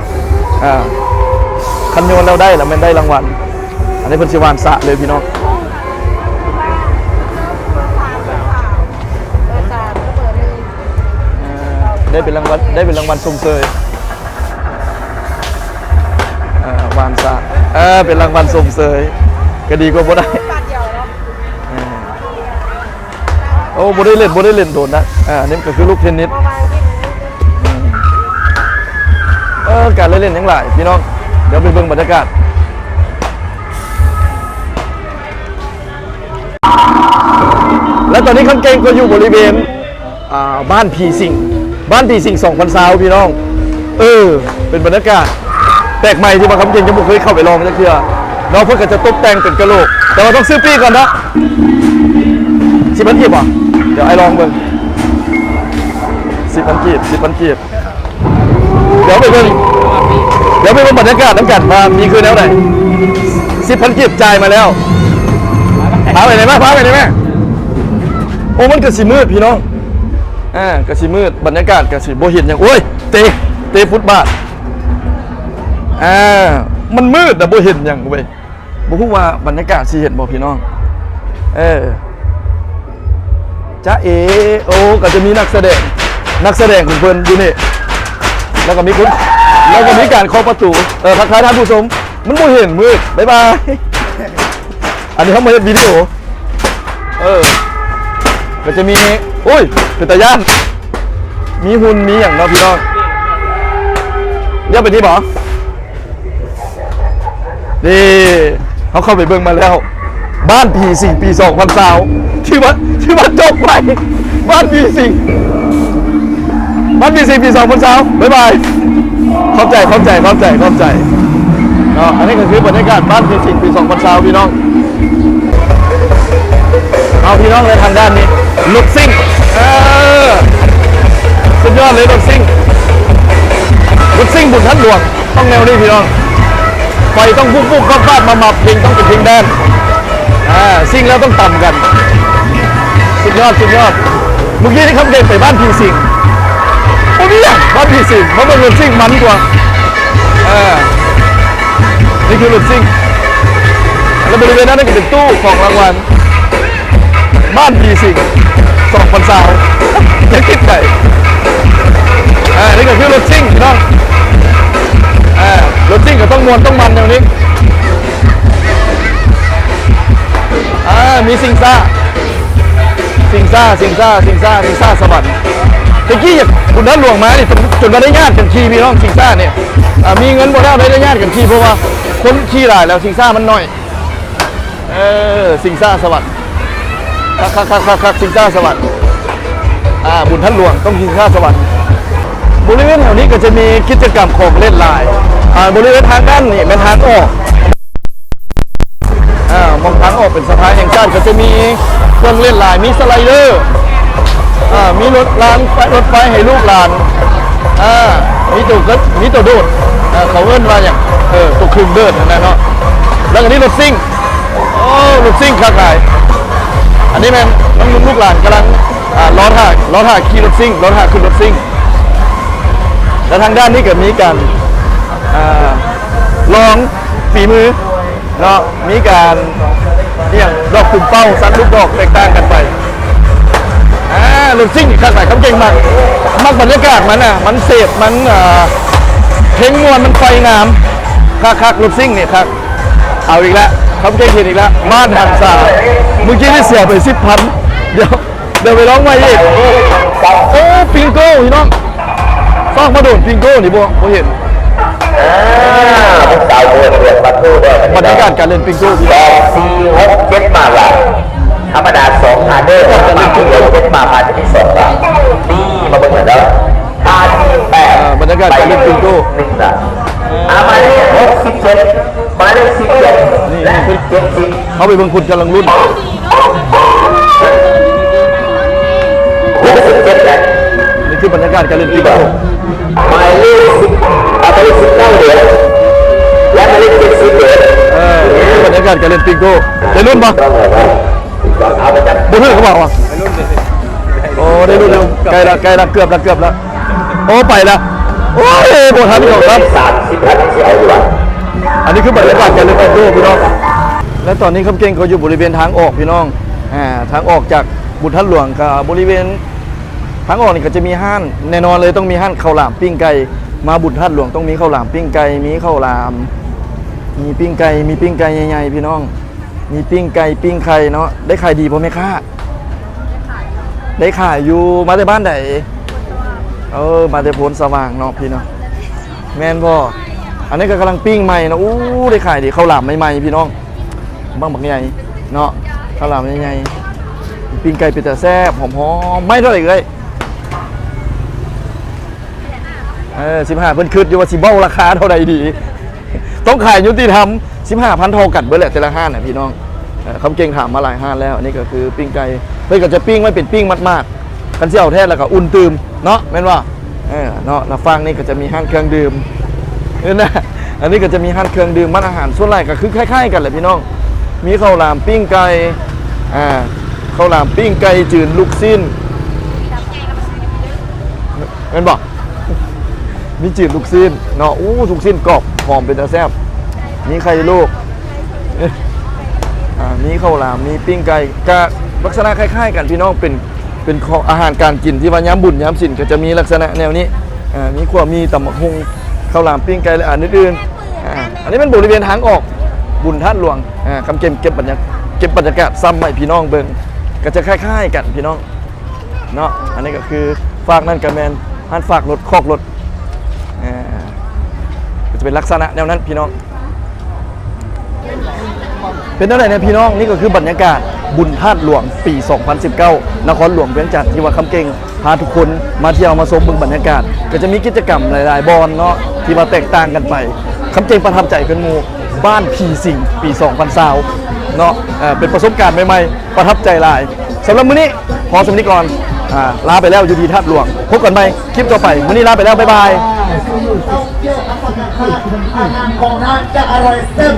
ອ່າ ຄັນໂຍນແລ້ວໄດ້ລະແມ່ນໄດ້ລາງວັນ. ອັນນີ້ເພິ່ນຊິຫວ່ານສະເລີຍພີ່ນ້ອງ ອ່າ ໄດ້ເປັນລາງວັນ ໄດ້ເປັນລາງວັນຊົມເຊີຍ ອ່າ ຫວ່ານສະ ເອີ ເປັນລາງວັນຊົມເຊີຍ ກະດີກວ່າບໍ່ໄດ້ ເອີ. ໂອ້ ບໍ່ໄດ້ຫຼິ້ນ ບໍ່ໄດ້ຫຼິ້ນໂດນນະ ອ່າ ນີ້ກະຄືລູກເທນນິດ ເອີ ການໄດ້ຫຼິ້ນຍັງຫຼາຍພີ່ນ້ອງ ດຽວໄປເບິ່ງບັນຍາກາດ ແລະຕອນນີ້ຄຳເກັ່ງກະຢູ່ບໍລິເວນ ອ່າ ບ້ານຜີສິງ ບ້ານຜີສິງສອງພັນຊາວ ພີ່ນ້ອງ ເອີ ເປັນບັນຍາກາດແປກໃໝ່ທີ່ວ່າຄຳເກັ່ງຍັງບໍ່ເຄີຍເຂົ້າໄປລອງຈັກເທື່ອເນາະ ເພິ່ນກະຈະຕົບແຕ່ງເປັນກະໂຫຼກ ແຕ່ວ່າຕ້ອງຊື້ປີ້ກ່ອນເນາະ ສິບພັນກີບຫວາ ດຽວອ້າຍລອງເບິ່ງ ສິບພັນກີບ ສິບພັນກີບ ດຽວໄປເບິ່ງ ດຽວໄປເບິ່ງບັນຍາກາດນຳກັນວ່າມີຄືແນວໃດ ສິບພັນກີບຈ່າຍມາແລ້ວ ພາໄປໄດ້ມາ ພາໄປໄດ້ມາ ໂອ້ ມັນກະຊິມືດພີ່ນ້ອງ ອ່າ ກະຊິມືດ ບັນຍາກາດກະຊິບໍ່ເຫັນຫຍັງ ໂອ້ຍ ເຕະ ເຕະຟຸດບາດ ອ່າ ມັນມືດນະ ບໍ່ເຫັນຫຍັງເວີຍ ບໍ່ຮູ້ວ່າບັນຍາກາດຊິເຫັນບໍ່ພີ່ນ້ອງ ເອີ ຈ໊ະເອ ໂອ້ ກະຈະມີນັກສະແດງ ນັກສະແດງຂອງເພິ່ນຢູ່ນີ້ ແລ້ວກະມີຄົນ ແລ້ວກະມີການເຄາະປະຕູ ເອີ ທັກທາຍທ່ານຜູ້ຊົມ ມັນບໍ່ເຫັນມືດ ບາຍບາຍ ອັນນີ້ເຮົາມາເຮັດວິດີໂອ ເອີ ກະຈະມີ ໂອ້ຍ ເປັນຕາຢ້ານ ມີຫຸ່ນມີຫຍັງເນາະພີ່ນ້ອງ ດຽວໄປນີ້ບໍ ນີ້ ເຮົາເຂົ້າໄປເບິ່ງມາແລ້ວ ບ້ານຜີສິງປີສອງພັນຊາວ ຖືວ່າ ຖືວ່າຈົບໄປ ບ້ານຜີສິງ ບ້ານຜີສິງປີສອງພັນຊາວ ບາຍບາຍ ຂອບໃຈ ຂອບໃຈ ຂອບໃຈ ຂອບໃຈເນາະ ອັນນີ້ກະຄືບັນຍາກາດບ້ານຜີສິງປີສອງພັນຊາວ ພີ່ນ້ອງ ເອົາ ພີ່ນ້ອງ ແລະທາງດ້ານນີ້ ລົດຊິ່ງ ເອີ ສຸດຍອດເລີຍ ລົດຊິ່ງ ລົດຊິ່ງບຸນທັນຫຼວງ ຕ້ອງແນວນີ້ພີ່ນ້ອງ ໄຟຕ້ອງວຸບໆ ບາບໆ ມາໆ ເພງຕ້ອງເປັນເພງແດນ ອ່າ ຊິ່ງແລ້ວຕ້ອງຕຳກັນ ສຸດຍອດ ສຸດຍອດ ມື້ກີ້ນີ້ຄຳເກັ່ງໄປບ້ານຜີສິງ ບໍ່ມີຫຍັງ ບ້ານຜີສິງ ມາເບິ່ງລົດຊິ່ງມັນກວ່າ ອ່າ ນີ້ຄືລົດຊິ່ງ ແລະບໍລິເວນນັ້ນກະເປັນຕູ້ຂອງລາງວັນ ບ້ານຜີສິງສອງພັນຊາວ ຍັງຕິດໃຈ ອ່າ ນີ້ກະຄືລົດຊິ່ງພີ່ນ້ອງ ອ່າ ລົດຊິ່ງກະຕ້ອງມ່ວນຕ້ອງມັນແນວນີ້ ອ່າ ມີຊິງຊ້າ ຊິງຊ້າ ຊິງຊ້າ ຊິງຊ້າ ຊິງຊ້າສະຫວັນ ແຕ່ກີ້ຢາກບຸນທັນຫຼວງມານີ້ ຈົນ ຈົນວ່າໄດ້ຍາດກັນຂີ່ພີ່ນ້ອງ ຊິງຊ້ານີ້ ອ່າ ມີເງິນບໍ່ແລ້ວໄດ້ ໄດ້ຍາດກັນຂີ່ ເພາະວ່າຄົນຂີ່ຫຼາຍແລ້ວ ຊິງຊ້າມັນໜ້ອຍ ເອີ ຊິງຊ້າສະຫວັນ ຄັກໆໆໆ ຊິງຊ້າສະຫວັນ ອ່າ ບຸນທັນຫຼວງຕ້ອງຊິງຊ້າສະຫວັນ ບໍລິເວນແຖວນີ້ກະຈະມີກິດຈະກຳຂອງຫຼິ້ນຫຼາຍ ອ່າ ບໍລິເວນທາງດ້ານນີ້ແມ່ນທາງອອກ ອ່າ ໝ່ອງທາງອອກເປັນສະພາແຫ່ງຊາດ ກະຈະມີເຄື່ອງຫຼິ້ນຫຼາຍ ມີສະໄລເດີ ອ່າ ມີລົດລາງໄຟ ລົດໄຟໃຫ້ລູກຫຼານ ອ່າ ມີໂຕ ມີໂຕໂດດ ອ່າ ເຂົາເອີ້ນວ່າຫຍັງ ເອີ ໂຕຄຶ່ງເດີດຫັ້ນນະເນາະ ແລ້ວກະນີ້ລົດຊິ່ງ ໂອ້ ລົດຊິ່ງຄັກຫຼາຍ ອັນນີ້ແມ່ນນ້ອງໆ ລູກຫຼານກຳລັງ ອ່າ ລໍຖ້າ ລໍຖ້າຂີ່ລົດຊິ່ງ ລໍຖ້າຂຶ້ນລົດຊິ່ງ ແລະທາງດ້ານນີ້ກະມີການ ອ່າ ລອງຝີມືເນາະ ມີການ ອີ່ຫຍັງ ດອກຕຸ່ມເປົ້າ ສັດລູກດອກແຕກຕ່າງກັນໄປ ອ່າ ລົດຊິ່ງນີ້ຄັກຫຼາຍ ຄຳເກັ່ງມັກ ມັກບັນຍາກາດມັນນະ ມັນເສບ ມັນ ອ່າ ເພງມ່ວນ ມັນໄຟງາມ ຄັກໆ ລົດຊິ່ງນີ້ຄັກ ເອົາອີກແລ້ວ ຄຳເກັ່ງເຫັນອີກແລ້ວ ບ້ານຫັນສາ ມື້ກີ້ນີ້ເສຍໄປສິບພັນ ດຽວ ດຽວໄປລອງໃໝ່ອີກ ໂອ້ ປິງໂກ້ພີ່ນ້ອງ ຊອກມາໂດນປິງໂກ້ນີ້ບໍ່ ບໍ່ເຫັນ ອ່າ ຜູ້ສາວເດີນເຮືອນມາໂທເດີ ບັນຍາກາດການຫຼິ້ນປິງໂກ້ ສອງ ສີ່ ຫົກ ເຈັດ ມາລະ ທຳມະດາສອງ ອາເດີ ມາຜູ້ດຽວ ເຈັດ ມາ ມາທີສອງ ນີ້ ມາເບິ່ງກັນເດີ ຫ້າ ແປດ ອ່າ ບັນຍາກາດການຫຼິ້ນປິງໂກ້ ໜຶ່ງ ນະ ອ່າ ໝາຍເລກ ຫົກສິບເຈັດ ໝາຍເລກ ສິບເຈັດ ນີ້ ແລະ ເຈັດສິບ ເຮົາໄປເບິ່ງພຸ້ນກຳລັງລຸ້ນ ຫົກສິບເຈັດ ແຫຼະ ນີ້ຄືບັນຍາກາດການຫຼິ້ນປິງໂກ້ ໝາຍເລກສິບ ອ່າ ໝາຍເລກສິບເກົ້າ ເດ ແລະ ໝາຍເລກເຈັດສິບ ເດ ເອີ ນີ້ຄືບັນຍາກາດການຫຼິ້ນປິງໂກ້ ໄດ້ລຸ້ນບໍ່? ບໍ່ຖືກເຂົາເວົ້າວ່າ ໂອ້ ໄດ້ລຸ້ນຢູ່ ໃກ້ລະ ໃກ້ລະ ເກືອບລະ ເກືອບລະ ໂອ້ ໄປລະ ໂອ້ຍ ບໍ່ທັນເຂົ້າຊ້ຳ. ອັນນີ້ຄືບັນຍາກາດການຫຼິ້ນແອດໂດພີ່ນ້ອງ ແລະຕອນນີ້ຄຳເກັ່ງກໍຢູ່ບໍລິເວນທາງອອກພີ່ນ້ອງ ອ່າ ທາງອອກຈາກບຸນທາດຫຼວງ ກໍບໍລິເວນທາງອອກນີ້ກໍຈະມີຮ້ານ ແນ່ນອນເລີຍ ຕ້ອງມີຮ້ານເຂົ້າຫຼາມປີ້ງໄກ່ ມາບຸນທາດຫຼວງຕ້ອງມີເຂົ້າຫຼາມປີ້ງໄກ່ ມີເຂົ້າຫຼາມ ມີປີ້ງໄກ່ ມີປີ້ງໄກ່ໃຫຍ່ໆ ພີ່ນ້ອງ ມີປີ້ງໄກ່ປີ້ງໄຂ່ເນາະ. ໄດ້ຂາຍດີບໍ່ແມ່ຄ້າ? ໄດ້ຂາຍຢູ່. ມາແຕ່ບ້ານໃດ? ເອີ ມາແຕ່ໂພນສະຫວ່າງເນາະພີ່ເນາະ. ແມ່ນບໍ່? ອັນນີ້ກໍກຳລັງປີ້ງໃໝ່ເນາະ. ໂອ້ ໄດ້ຂາຍດີ ເຂົ້າຫຼາມໃໝ່ໆ ພີ່ນ້ອງ ບັກ ບັກໃຫຍ່ເນາະ ເຂົ້າຫຼາມໃຫຍ່ໆ. ປີ້ງໄກ່ເປັນຕາແຊບ ຫອມໆ. ໄມ້ເທົ່າໃດເອື້ອຍ? ເອີ ສິບຫ້າ ເພິ່ນຄິດຢູ່ວ່າຊິເວົ້າລາຄາເທົ່າໃດດີ ຕ້ອງຂາຍຍຸຕິທຳ ສິບຫ້າພັນ ທໍ່ກັນເບິດແຫຼະແຕ່ລະຮ້ານນະພີ່ນ້ອງ. ເອີ ຄຳເກັ່ງຖາມມາຫຼາຍຮ້ານແລ້ວ. ອັນນີ້ກໍຄືປີ້ງໄກ່ ເພິ່ນກໍຈະປີ້ງໄວ້ເປັນປີ້ງໝາດໆ ຄັນຊິເອົາແທ້ແລ້ວກໍອຸ່ນຕື່ມເນາະ ແມ່ນບໍ່? ເອີ ເນາະ ລະຝັ່ງນີ້ກໍຈະມີຮ້ານເຄື່ອງດື່ມ ເຫັນນະ. ອັນນີ້ກໍຈະມີຮ້ານເຄື່ອງດື່ມ ຮ້ານອາຫານ ສ່ວນຫຼາຍກໍຄືຄ້າຍໆກັນແຫຼະພີ່ນ້ອງ. ມີເຂົ້າຫຼາມປີ້ງໄກ່ ອ່າ ເຂົ້າຫຼາມປີ້ງໄກ່ ຈືນ ລູກຊີ້ນ ແມ່ນບໍ່? ມີຈືນລູກຊີ້ນເນາະ. ໂອ້ ລູກຊີ້ນກອບຫອມເປັນຕາແຊບ. ມີໄຂ່ລູກ ອ່າ ມີເຂົ້າຫຼາມ ມີປີ້ງໄກ່ ກະລັກສະນະຄ້າຍໆກັນພີ່ນ້ອງ. ເປັນ ເປັນຂອງອາຫານການກິນທີ່ວ່າຍາມບຸນຍາມສິນກໍຈະມີລັກສະນະແນວນີ້. ອ່າ ມີຂົ້ວໝີ່ ຕຳບັກຫຸ່ງ ເຂົ້າຫຼາມ ປີ້ງໄກ່ ແລະ ອັນອື່ນໆ. ອ່າ ອັນນີ້ແມ່ນບໍລິເວນທາງອອກບຸນທາດຫຼວງ. ອ່າ ຄຳເກັ່ງເກັບບັນຍາ ເກັບບັນຍາກາດຊ້ຳໃຫ້ພີ່ນ້ອງເບິ່ງ ກໍຈະຄ້າຍໆກັນພີ່ນ້ອງເນາະ. ອັນນີ້ກໍຄືຟາກນັ້ນກໍແມ່ນຮ້ານຟາກລົດ ຄອກລົດ ອ່າ ກໍຈະເປັນລັກສະນະແນວນັ້ນພີ່ນ້ອງ. ເປັນແນວໃດແດ່ພີ່ນ້ອງ? ນີ້ກໍຄືບັນຍາກາດບຸນທາດຫຼວງປີສອງພັນສິບເກົ້າ ນະຄອນຫຼວງວຽງຈັນ ທີ່ວ່າຄຳເກັ່ງພາທຸກຄົນມາທ່ຽວມາຊົມເບິ່ງບັນຍາກາດ. ກໍຈະມີກິດຈະກຳຫຼາຍໆບ່ອນເນາະ ທີ່ວ່າແຕກຕ່າງກັນໄປ. ຄຳເກັ່ງປະທັບໃຈເປັນໝູ່ ບ້ານຜີສິງປີສອງພັນຊາວເນາະ. ເອີ ເປັນປະສົບການໃໝ່ໆ ປະທັບໃຈຫຼາຍ. ສຳລັບມື້ນີ້ພໍສ່ຳນີ້ກ່ອນ ອ່າ ລາໄປແລ້ວຢູ່ທີ່ທາດຫຼວງ. ພົບກັນໃໝ່ຄລິບຕໍ່ໄປ. ມື້ນີ້ລາໄປແລ້ວ ບາຍບາຍ. ອາຫານຂອງທ່ານຈະອະຮ່ອຍແຊບ